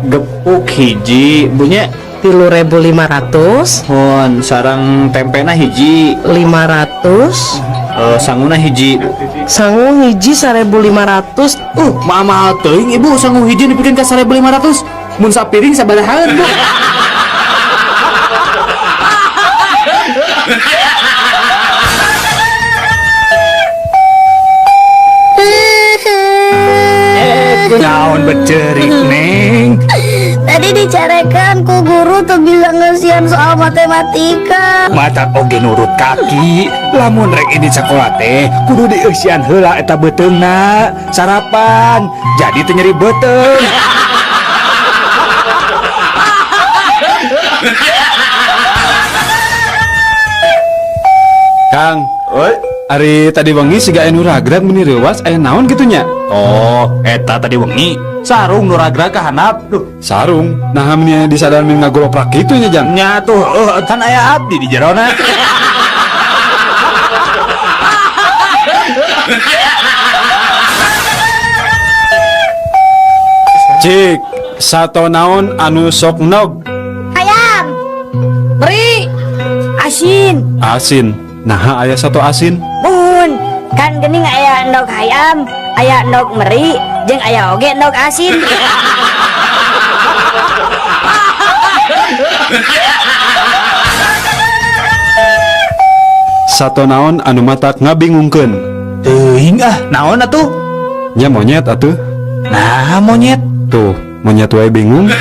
Gepuk hiji, bunya
3.500.
Hon, sareng tempena hiji
500.
Sanguna hiji.
Sangu hiji 1.500.
Mahal teuing ibu sangu hiji dipikeun ka 1.500. Mun sapiring sabarahaan bu? Naon becerik neng?
Tadi dicarekan ku guru tuh bisa ngesian soal matematika.
Mata oge nurut kaki. Lamun rek ini sekolah teh kudu dieusian heula eta beuteungna sarapan. Jadi teu nyeri beuteung.
Kang, oi, ari tadi wengi siga anu ragrag meuni reuwas aya naon kitu nya?
Oh, eta tadi wengi sarung nu ragrag ka handap. Duh,
Sarung. Nah, meni disadar min ngagoloprak kitu nya, Jang.
Nya tuh, kan aya abdi di jerona.
Cik, sato naon anu sok nog?
Ayam. Beri. Asin.
Asin. Nah, aya sato asin.
Muhun. Kan gening aya endog hayam, aya endog meri, jeung aya oge endog asin.
Sato naon anu matak ngabingungkeun?
Teuing ah, naon atuh?
Nya monyet atuh.
Nah, monyet.
Tuh, monyet wae bingung.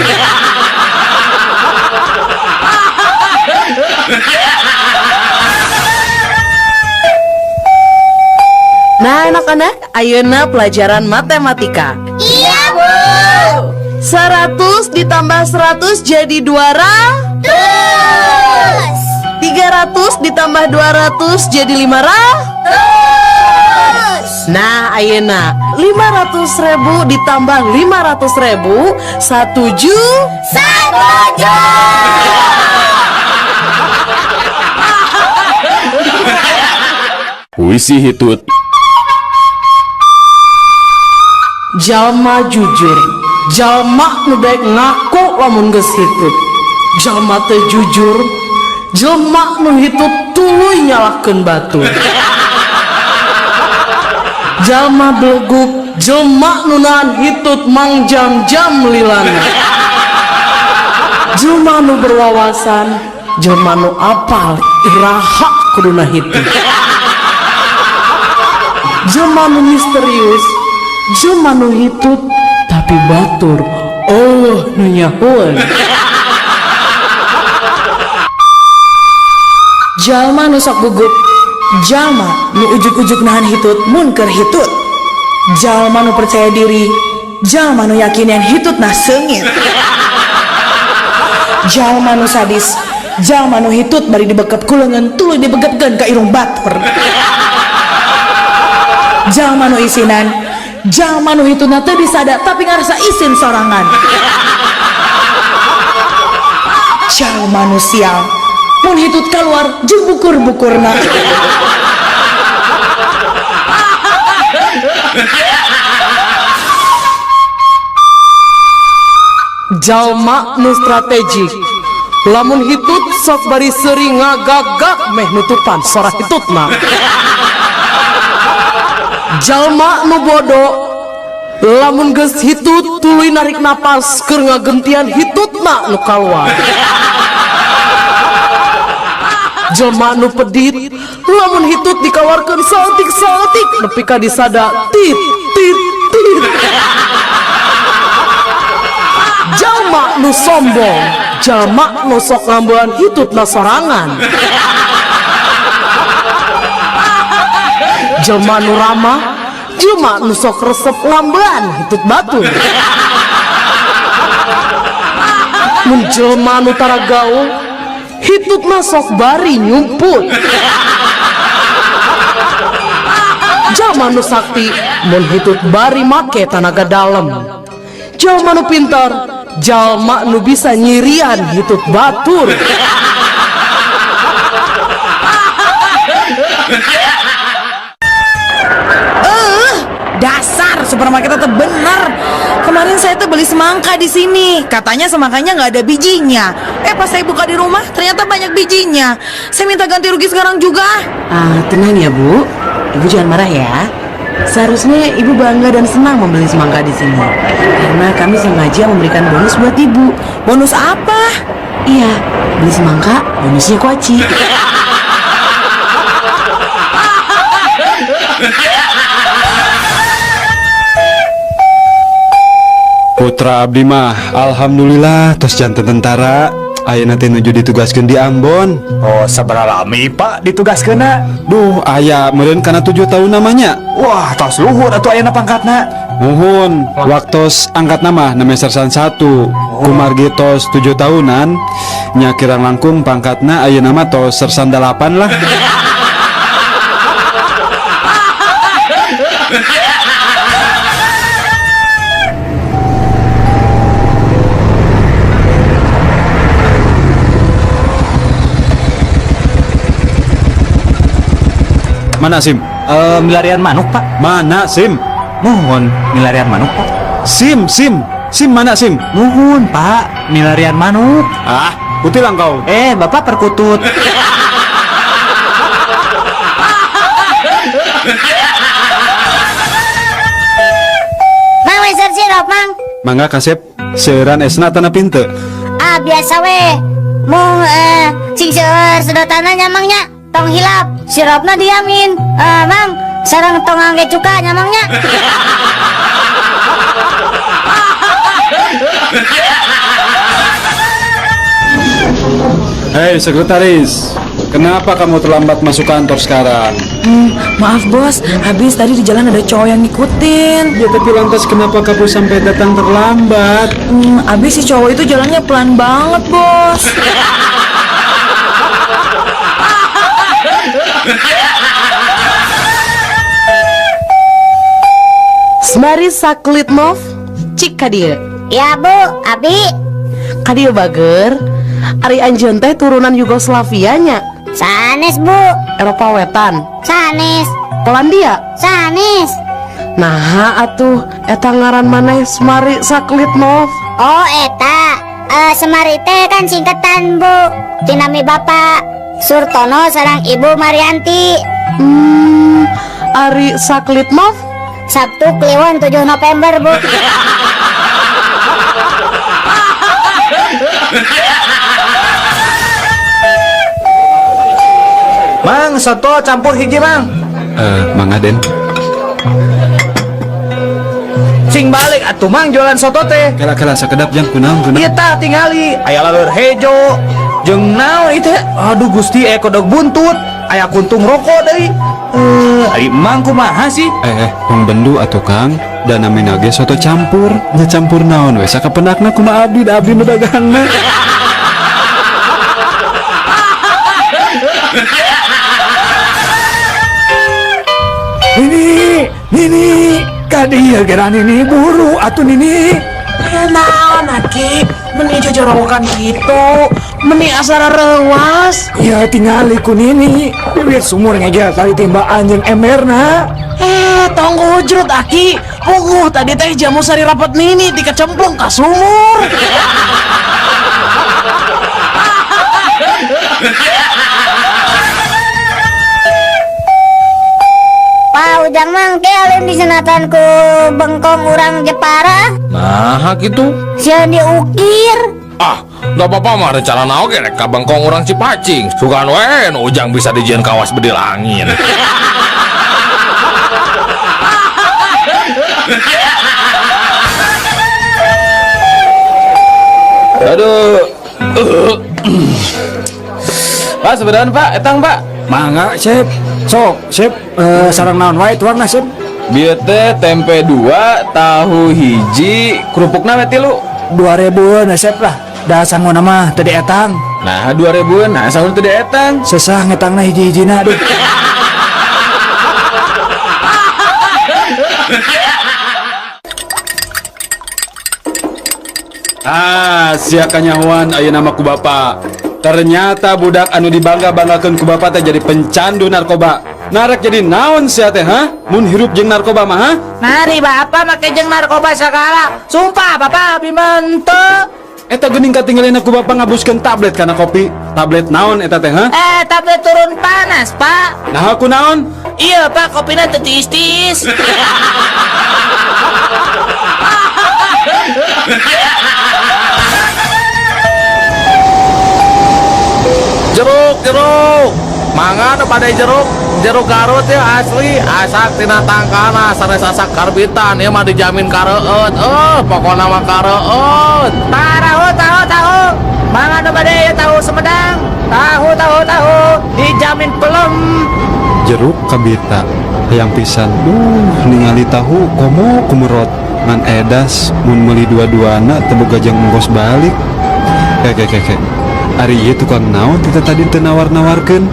Nah, anak-anak, ayeuna pelajaran matematika.
Iya, Bu.
100 ditambah 100 jadi 200. 300 ditambah 200 jadi 500. Nah, ayeuna 500.000 ditambah 500.000 1 juta.
1 juta.
Puisi hitut.
Jalma jujur, jalma nu daek ngaku lamun geus hitut. Jalma teu jujur, jelma nu hitut tuluy nyalahkeun batur. Jalma beleguk, jelma nu nahan hitut mangjam-jam lilana. Jelma nu berwawasan, jelma nu apal iraha kuduna hitut. Jelma nu misterius, jelma nu hitut tapi batur, oh nu nyahoeun.
Jalma nu sok gugup, jalma nu ujug-ujug nahan hitut mun keur hitut. Jalma nu percaya diri, jalma nu yakin yang hitut nah seungit. Jalma nu sadis, jalma nu hitut bari dibekep ku leungeun tuluy dibegepkeun ka irung batur. Jalma nu isinan, jalma nu hitutna teu disada tapi ngarasa isin sorangan. Jalma nu sial, mun hitut keluar jeung bukur-bukurna.
Jalma nu strategik, lamun hitut sok bari seuri ngagagak meh nutupan sora hitutna. Jalma nu bodoh, lamun geus hitut tuluy narik napas keur ngagentian hitutna nu kaluar. Jelma nu pedit, lamun hitut dikaluarkeun saeutik-saeutik nepi ka disada tit tit tit. Jalma nu sombong, jalma nu sok ngambean hitutna sorangan. Jelma nu ramah, jelma nu sok resep ngambean hitut batur. Mun jelma nu tara gaul, hitutna sok bari nyumput. Jalma nu sakti, mun hitut bari make tanaga dalem. Jalma nu pintar, jalma nu bisa nyirian hitut batur.
Dasar supermarket itu bener. Kemarin saya tuh beli semangka di sini. Katanya semangkanya nggak ada bijinya. Pas saya buka di rumah ternyata banyak bijinya. Saya minta ganti rugi sekarang juga.
Ah, tenang ya Bu. Ibu jangan marah ya. Seharusnya ibu bangga dan senang membeli semangka di sini. Karena kami sengaja memberikan bonus buat ibu.
Bonus apa?
Iya, beli semangka, bonusnya kuaci.
Putra abdi mah alhamdulillah tos janten tentara. Ayeuna teh nuju ditugaskeun di Ambon.
Oh, sabaraha lami Pak ditugaskeunna?
Duh, aya meureun kana 7 tahun namanya.
Wah, tos luhur atuh ayeuna pangkatna.
Muhun, waktos angkat nama namanya sersan 1. Kumargi tos 7 tahunan, nya kirang langkung pangkatna ayeuna mah tos sersan 8 lah. Mana SIM?
Eh, milarian manuk, Pak.
Mana SIM?
Muhun, milarian manuk, Pak.
SIM, SIM. SIM mana SIM?
Muhun, Pak. Milarian manuk.
Ah, kutilang kau.
Eh, Bapak perkutut.
Mang meser sirup, Mang.
Mangga kasep, seueuran esna tanah pinte.
Ah, biasa we. Mung sing seueur sedotanna nya Mang nya. Tong hilap, sirupna diamin. Eh, Mang, sareng tong ngangge cuka nya Mang nya.
Hei sekretaris, kenapa kamu terlambat masuk kantor sekarang?
Maaf bos, habis tadi di jalan ada cowok yang ngikutin.
Ya tapi lantas kenapa kamu sampai datang terlambat?
Habis si cowok itu jalannya pelan banget bos.
Semari Saklitmov, cik ka dieu.
Ya Bu, abi.
Ka dieu bager. Ari anjeun teh turunan Yugoslavia nya.
Sanes Bu.
Eropa Wetan.
Sanes.
Polandia.
Sanes.
Nah atuh eta ngaran maneh Semari Saklitmov.
Oh eta, Semari teh kan singkatan Bu. Tinami Bapak Surtono sareng Ibu Marianti.
Ari Saklitmov
Sabtu Kliwon 7 November Bu.
Mang, soto campur hiji, Mang.
Mangga Den.
Sing balik atuh Mang jualan soto teh.
Kala-kala sakedap jang kunaon kunaon.
Ieu tah tingali, aya laleur hejo. Jeung naon ieu teh? Aduh Gusti, aya kodok buntut, aya kuntung rokok deui. Ari Mang kumaha sih?
Tong bendu atuh Kang. Da namina ge soto campur, nya campur naon we sakapenakna kumaha abdi da abdi nu dagangna.
Nini, Nini, kadieu geura Nini buru atuh Nini.
Naon aki, meni jojorowokan kitu, meni asara reuas.
Iya tingali ku Nini, bibir sumur ngegel tali timbaan jeung emberna.
Tong hujrut aki, puguh tadi teh jamu sari rapet Nini dikecemplung ka sumur.
Pak Ujang mang ke alin disenatan ku bengkong urang Jepara.
Nah, gitu.
Sieun diukir.
Ah, da bapak mah rencana naon ge rek ka bengkong urang Cipacing. Sugan we nu Ujang bisa dijieun kawas bedil angin.
Aduh. Pak, sebenarnya Pak, etang Pak.
Mangga, Sip. Sok, Sip, sareng naon wae tuangna, Sip?
Bieu teh tempe 2, tahu hiji, kerupukna we 3.
2000-an Sip lah. Da sanguna mah teu dietang.
Nah, 2000-an, nah sanguna teu dietang.
Sesah ngetangna hiji-hijina aduh.
Ah, sia kanyahoan ayeuna mah ku bapa. Ternyata budak anu dibangga-banggakeun ku bapa teh jadi pencandu narkoba. Narek jadi naon sia teh, ha? Mun hirup jeung narkoba mah, ha?
Nari bapa make jeung narkoba sagala. Sumpah bapa abi mah henteu.
Eta geuning katinggalina ku bapa ngabuskeun tablet kana kopi. Tablet naon eta teh, ha?
Tablet turun panas, Pak.
Nah, aku naon?
Iya, Pak, kopina teu tiis-tiis.
Jeruk, jeruk. Mangga nu bade jeruk, jeruk Garut ya asli, asak tina tangkana sanes asak karbitan ieu mah dijamin kareueut. Pokona mah kareueut.
Tahu, tahu, tahu. Mangga nu bade ieu tahu Sumedang. Tahu, tahu, tahu. Dijamin pelem.
Jeruk kabita hayang pisan. Ningali tahu komo kumurot. Ngan edas mun meuli dua-duana teu boga jang ongkos balik. Ke. Ari ieu tukang naon teh tadi teu nawar-nawarkeun?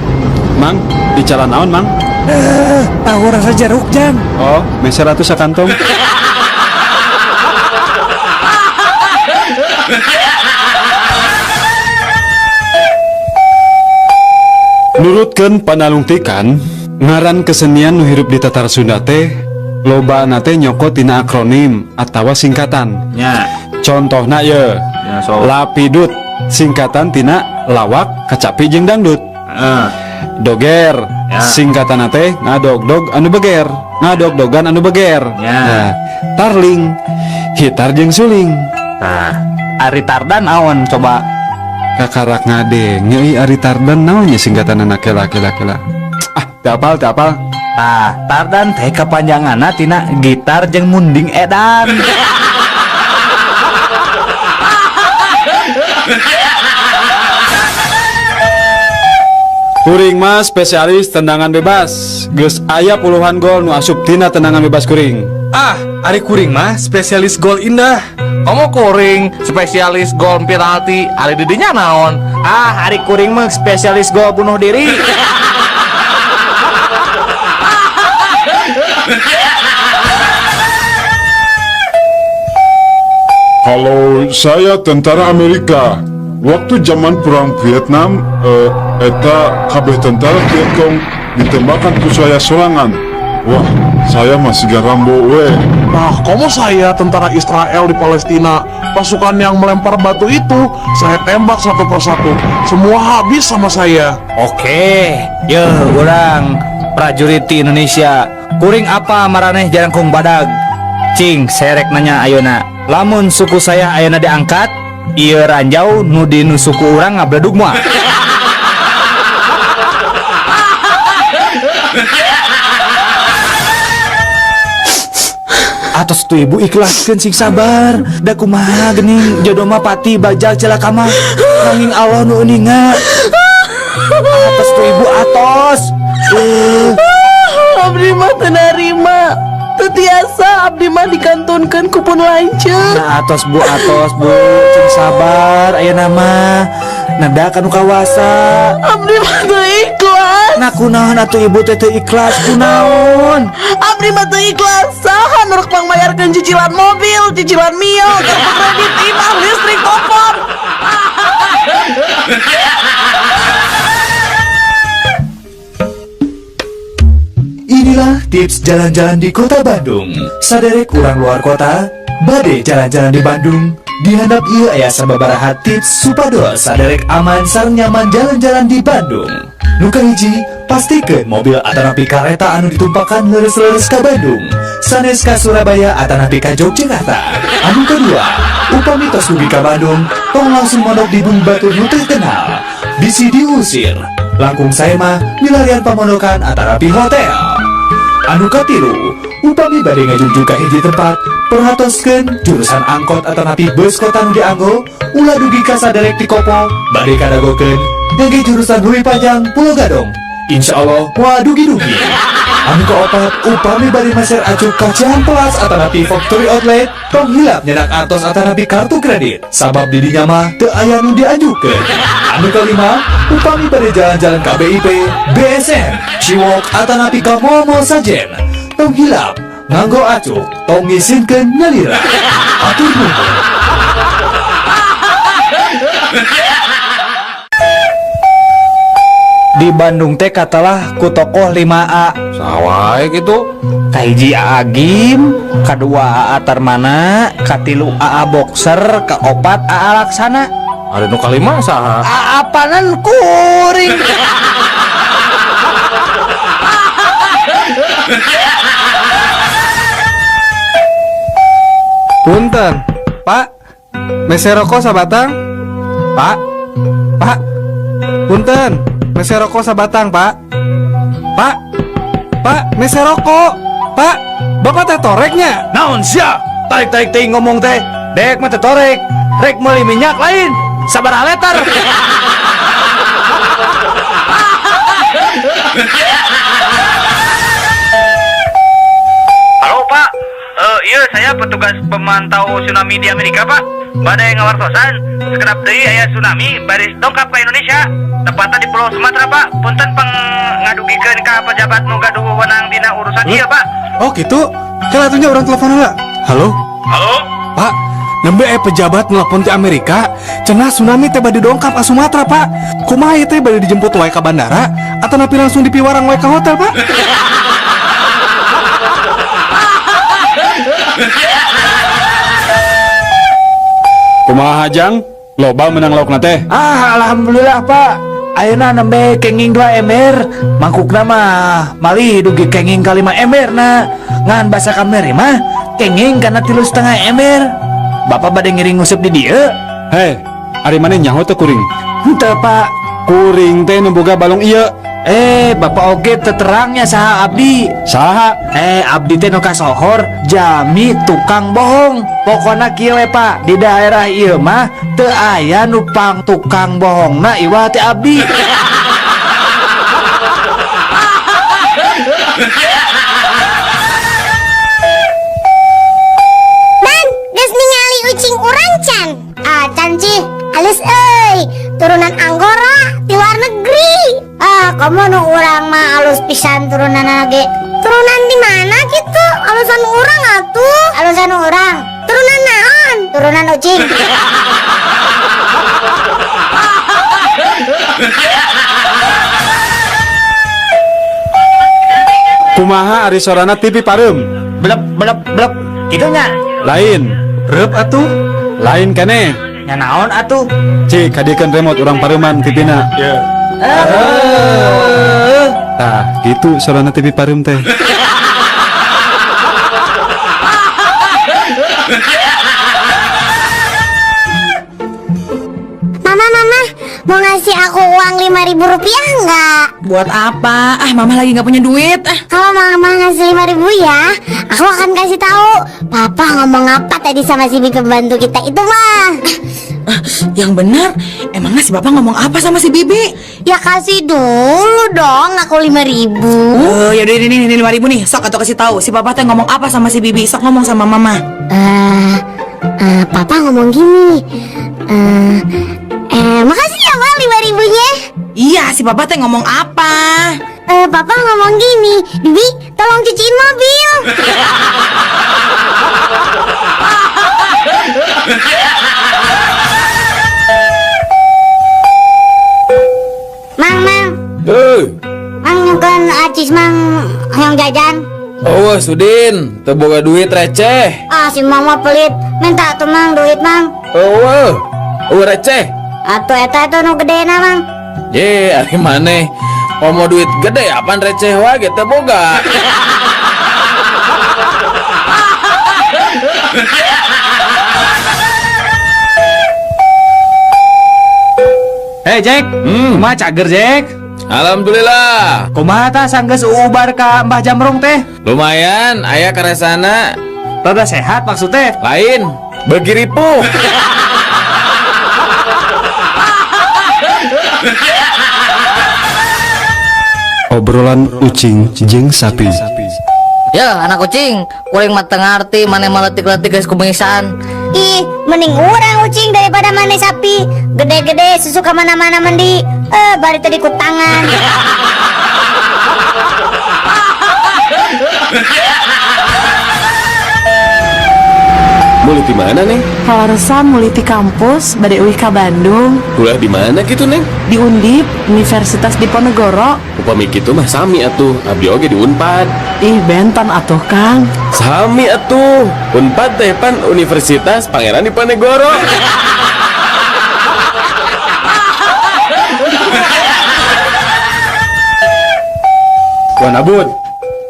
Mang, bicara naon, Mang?
Tahu rasa jeruk, Jang.
Oh, meser atuh sakantong. Nurutkeun panalungtikan, Ngaran kesenian nu hirup di Tatar Sunda teh lobana teh nyokot tina akronim atawa singkatan.
Nya.
Contohna ye.
Ya, sok.
Lapidut singkatan tina lawak, kacapi jeung dangdut. Doger
Ya.
singkatan teh ngadogdog anu beger, ngadogdogan anu beger.
Ya.
Nah, tarling gitar jeung suling.
Nah, ari Tardan naon coba?
Kakarak ngadenge euy, ari Tardan naonnya singkatan anak? Kela, kela, kela. Ah, teu apal, teu apal.
Tah, Tardan teh kepanjanganna tina gitar jeung munding edan.
Kuring mah spesialis tendangan bebas. Geus aya puluhan gol nu asup tina tendangan bebas kuring.
Ah, ari kuring mah spesialis gol indah.
Komo kuring spesialis gol penalti, ari didinya naon?
Ah, ari kuring mah spesialis gol bunuh diri.
Kalau saya tentara Amerika, waktu zaman perang Vietnam, eta kabeh tentara Vietcong ditembakkan ku saya sorangan. Wah, saya masih Rambo we.
Nah, komo saya tentara Israel di Palestina. Pasukan yang melempar batu itu, saya tembak satu persatu. Semua habis sama saya.
Oke, ye urang prajurit di Indonesia. Kuring apa maraneh jarangkung badag? Cing, serek nanya ayeuna. Lamun suku saya ayeuna diangkat, ieu ranjau nu di nu suku urang ngabledug moal? Atos tuh ibu, ikhlaskeun, sing sabar. Da kumaha geuning, jodoh mah pati bajal celaka mah. Nanging Allah nu uninga. Atos tuh ibu, atos.
Abdi mah teu narima. Teu tiasa abdi mah dikantunkeun ku pun lanceuk.
Nah, atos bu, atos bu, cing sabar ayeuna mah. Nada kanu kawasa.
Abdi mah teu ikhlas.
Nah, kunaon atuh ibu teh teu ikhlas, kunaon?
Abdi mah teu ikhlas. Saha nu rek mangmayarkeun cicilan mobil, cicilan Mio, kartu kredit, imah, listrik, telepon?
Inilah tips jalan-jalan di kota Bandung. Saderek urang luar kota, bade jalan-jalan di Bandung. Di handap ieu aya sababaraha tips supados saderek aman sareng nyaman jalan-jalan di Bandung. Nu kahiji, pastikeun mobil atanapi kareta anu ditumpakan leres-leres ka Bandung, sanes ka Surabaya atanapi ka Yogyakarta. Anu kedua, upami tos dugi ka Bandung, tong langsung mondok di bumi batur nu terkenal. Bisi diusir. Langkung sae mah milarian pamondokan atanapi hotel. Anu katilu, upami bade ngajungjung ka hiji tempat, perhatoskeun jurusan angkot atanapi bus kota nu dianggo, ulah dugi ka saderek ti Kopo, bade kadagokeun ngangge jurusan Leuwi Panjang Pulo Gadung. Insya Allah moal dugi-dugi. Anu kaopat, upami bade meser acuk ka Cihampelas atanapi Factory Outlet, tong hilap nyenak artos atanapi kartu kredit, sabab di dinya mah teu aya nu dianjukeun. Anu kalima, upami bade jalan-jalan ka BIP, BSM, Ciwalk atanapi ka mall-mall sajen, tong hilap nganggo acuk, tong ngisinkeun nyalira. Atur nuhun.
Di Bandung teh katalah ku tokoh 5A.
Sawae gitu.
Kahiji AA Gim, kadua AA Tarmana, katilu AA Boxer, kaopat AA Laksana.
Ada nu kalima saha?
AA panan kuring.
Punten, Pak. Meser rokok sabatang? Pak. Pak. Punten, meser rokok sabatang, Pak. Pak. Pak, meser rokok. Pak, Bapak teh toreknya.
Naon sia? Tarik-tarik teuing ngomong teh. Dek mah teh torek. Rek meuli minyak lain. Sabaraha liter?
Halo Pak, iya saya petugas pemantau tsunami di Amerika Pak. Badai ngawartosan, sekedap deui aya tsunami baris dongkap ke Indonesia. Tepatnya di Pulau Sumatera Pak. Punten peng ngadugikeun ka pejabat nu gaduh wewenang dina urusan ieu Pak.
Oh gitu, kan atunya orang telepon heula. Halo?
Halo?
Pak,
Nembe aya pejabat nelpon ti Amerika, cenah tsunami teh bade dongkap ka Sumatera, Pak. Kumaha ieu teh, bade dijemput wae ka bandara atau napi langsung dipiwarang wae ka hotel, Pak? Kumaha, Jang? Loba menang laukna teh?
Ah, alhamdulillah, Pak. Ayeuna nembe kenging 2 ember, mangkukna mah malih dugi kenging ka 5 ember na. Ngan basa kamari mah kenging kana 3,5 ember. Bapak bade ngiring nguseup di dieu?
Hei, ari maneh nyaho teu kuring?
Henteu, Pak.
Kuring teh nu boga balong ieu.
Eh, Bapak oge teu terangnya saha abdi.
Saha?
Eh, abdi teh nu kasohor jami tukang bohong. Pokona kieu we, Pak, di daerah ieu mah teu aya nu pang tukang bohongna iwal teh abdi.
Ban, geus ningali ucing urang can? Acan cih, alus euy, turunan Anggora ti luar negeri. Ah, komo nu urang mah alus pisan turunanna ge. Turunan di mana gitu? Alusan urang atuh. Alusan urang. Turunan naon? Turunan ucing.
Kumaha ari sorana TV pareum?
Blep blep blep. Kitu nya?
Lain. Reup atuh. Lain keneh.
Nya naon atuh?
Cik, kadiekeun remote urang pareuman TV-na.
Ye.
Tah, gitu sorana TV pareum teh.
Mama, mama, mau ngasih aku uang 5.000 rupiah nggak?
Buat apa? Ah, mama lagi nggak punya duit. Ah.
Kalau mama ngasih 5.000 ya, aku akan kasih tahu papa ngomong apa tadi sama si bibi pembantu kita itu mah.
Ah, yang benar, emangnya si bapak ngomong apa sama si bibi?
Ya kasih dulu dong, aku 5.000.
Oh, ya udah ini 5.000 nih. Sok atau kasih tahu si papa teh ngomong apa sama si bibi. Sok ngomong sama mama.
Papa ngomong gini. Makasih ya ma 5.000-nya.
Iya, si papa teh ngomong apa?
Papa ngomong gini, Bibi, tolong cuciin mobil. Mang, mang. Mang nyungkeun acis mang hayang jajan.
Oh, Sudin, teu boga duit receh.
Ah, si mama pelit, minta tuh mang duit mang.
Oh, oh receh.
Atuh eta eta nu gedena mang.
Ye, ari maneh komo duit gede apaan receh wae ge teu boga.
Hei Jack, kumaha cager Jack?
Alhamdulillah.
Kumaha tah sanggeus uubar ka Mbah Jamrong teh?
Lumayan, aya karesana.
Rada sehat maksudnya?
Lain, beuki ripuh.
Obrolan ucing jeung sapi.
Ya, anak kucing, kuring mah teu ngarti maneh mah leutik-leutik geus kumisan.
Ih, mending urang ucing daripada maneh sapi. Gede-gede susu ka mana-mana mendi. Bari tadi ku tangan.
Mulai di mana, Neng?
Kaleresan mulai di kampus, bade uih ka Bandung.
Kuliah di mana gitu, Neng?
Di Undip, Universitas Diponegoro.
Upami kitu mah sami atuh, abdi oge di Unpad.
Ih, benten atuh, Kang.
Sami atuh, Unpad teh pan Universitas Pangeran Diponegoro.
Wan Abud,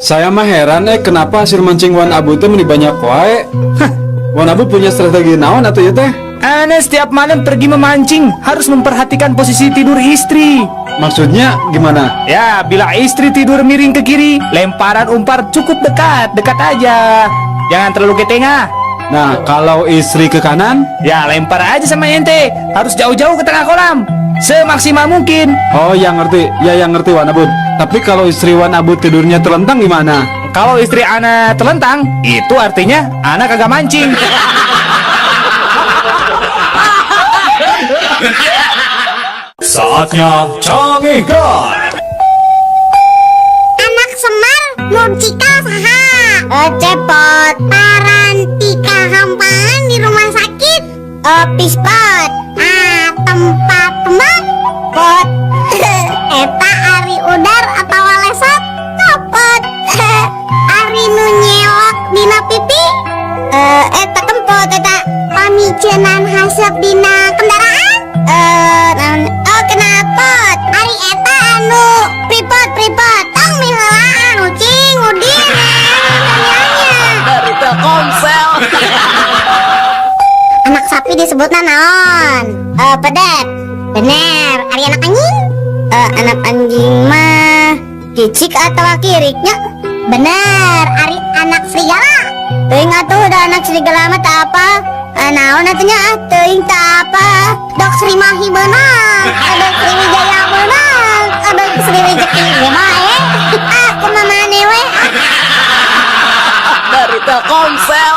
saya mah heran kenapa hasil mancing Wan Abud teh meni banyak wae. Hah, Wan Abud punya strategi naon atuh ieu teh?
Ana setiap malam pergi memancing harus memperhatikan posisi tidur istri.
Maksudnya gimana?
Ya, bila istri tidur miring ke kiri, lemparan umpan cukup dekat, dekat aja. Jangan terlalu ke tengah.
Nah, kalau istri ke kanan?
Ya, lempar aja sama ente. Harus jauh-jauh ke tengah kolam. Semaksimal mungkin.
Oh, yang ngerti. Ya, yang ngerti Wan Abud. Tapi kalau istri Wan Abud tidurnya telentang gimana?
Kalau istri ana telentang, itu artinya ana kagak mancing.
Saatnya Cangehgar.
Anak Semar Nurcika saha? Cepot. Parantika hampaan di rumah sakit. sakit? Pispot. Ah, tempat kembang? Pot. Eta ari udar atau lesot? Copot. Ari nu nyewok dina pipi? Eta kempot eta. Pamiceunan haseup dina kendaraan? Naon? Oh, knalpot. Ari eta anu pripot pripot. Tong miheulaan ucing udin. Tanyanya.
Dari Telkomsel.
Anak sapi disebutna naon? Pedet. Bener. Ari anak anjing? Anak anjing mah kicik atau kiriknya? Bener. Ari anak serigala? Teuing atuh da anak serigala mah tak apa. Naon atuh nya? Ah, teuing tak apa. Dok Sri Mahi beunang. Dok Sri Wijaya beunang. Dok Sri Rejeki ge bae. Ah, kumaha maneh we?
Dari Telkomsel.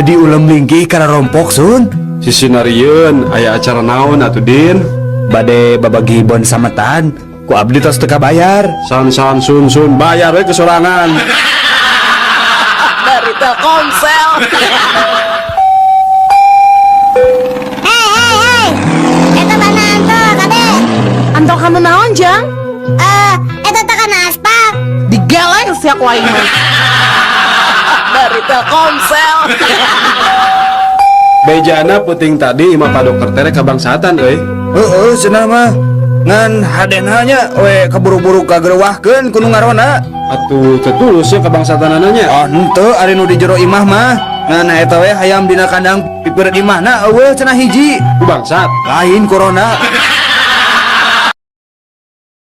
Di ulem linggih kana rompok sun.
Sisinarieun aya acara naon atuh, Din?
Bade babagi bon sametan ku abdi tos teu kabayar.
San san sun sun bayar we kesorangan.
Dari Telkomsel.
Hei hei hei. Eta bana anto kade.
Anto kamu naon, Jang?
Eta teh kana aspak.
Digeleng sia ku aing mah.
Dari Telkomsel.
Bejana peuting tadi imah Pak Dokter tere kabangsatan euy.
Heeh, cenah mah. Ngan hadena nya we kaburu-buru kagerewahkeun ku nu ngaronda.
Atuh teu tulus ya kabangsatanana nya.
Ah, henteu ari nu di jero imah mah. Ngan eta we hayam dina kandang pipireut imahna eueuh cenah hiji.
Ku bangsat.
Lain corona.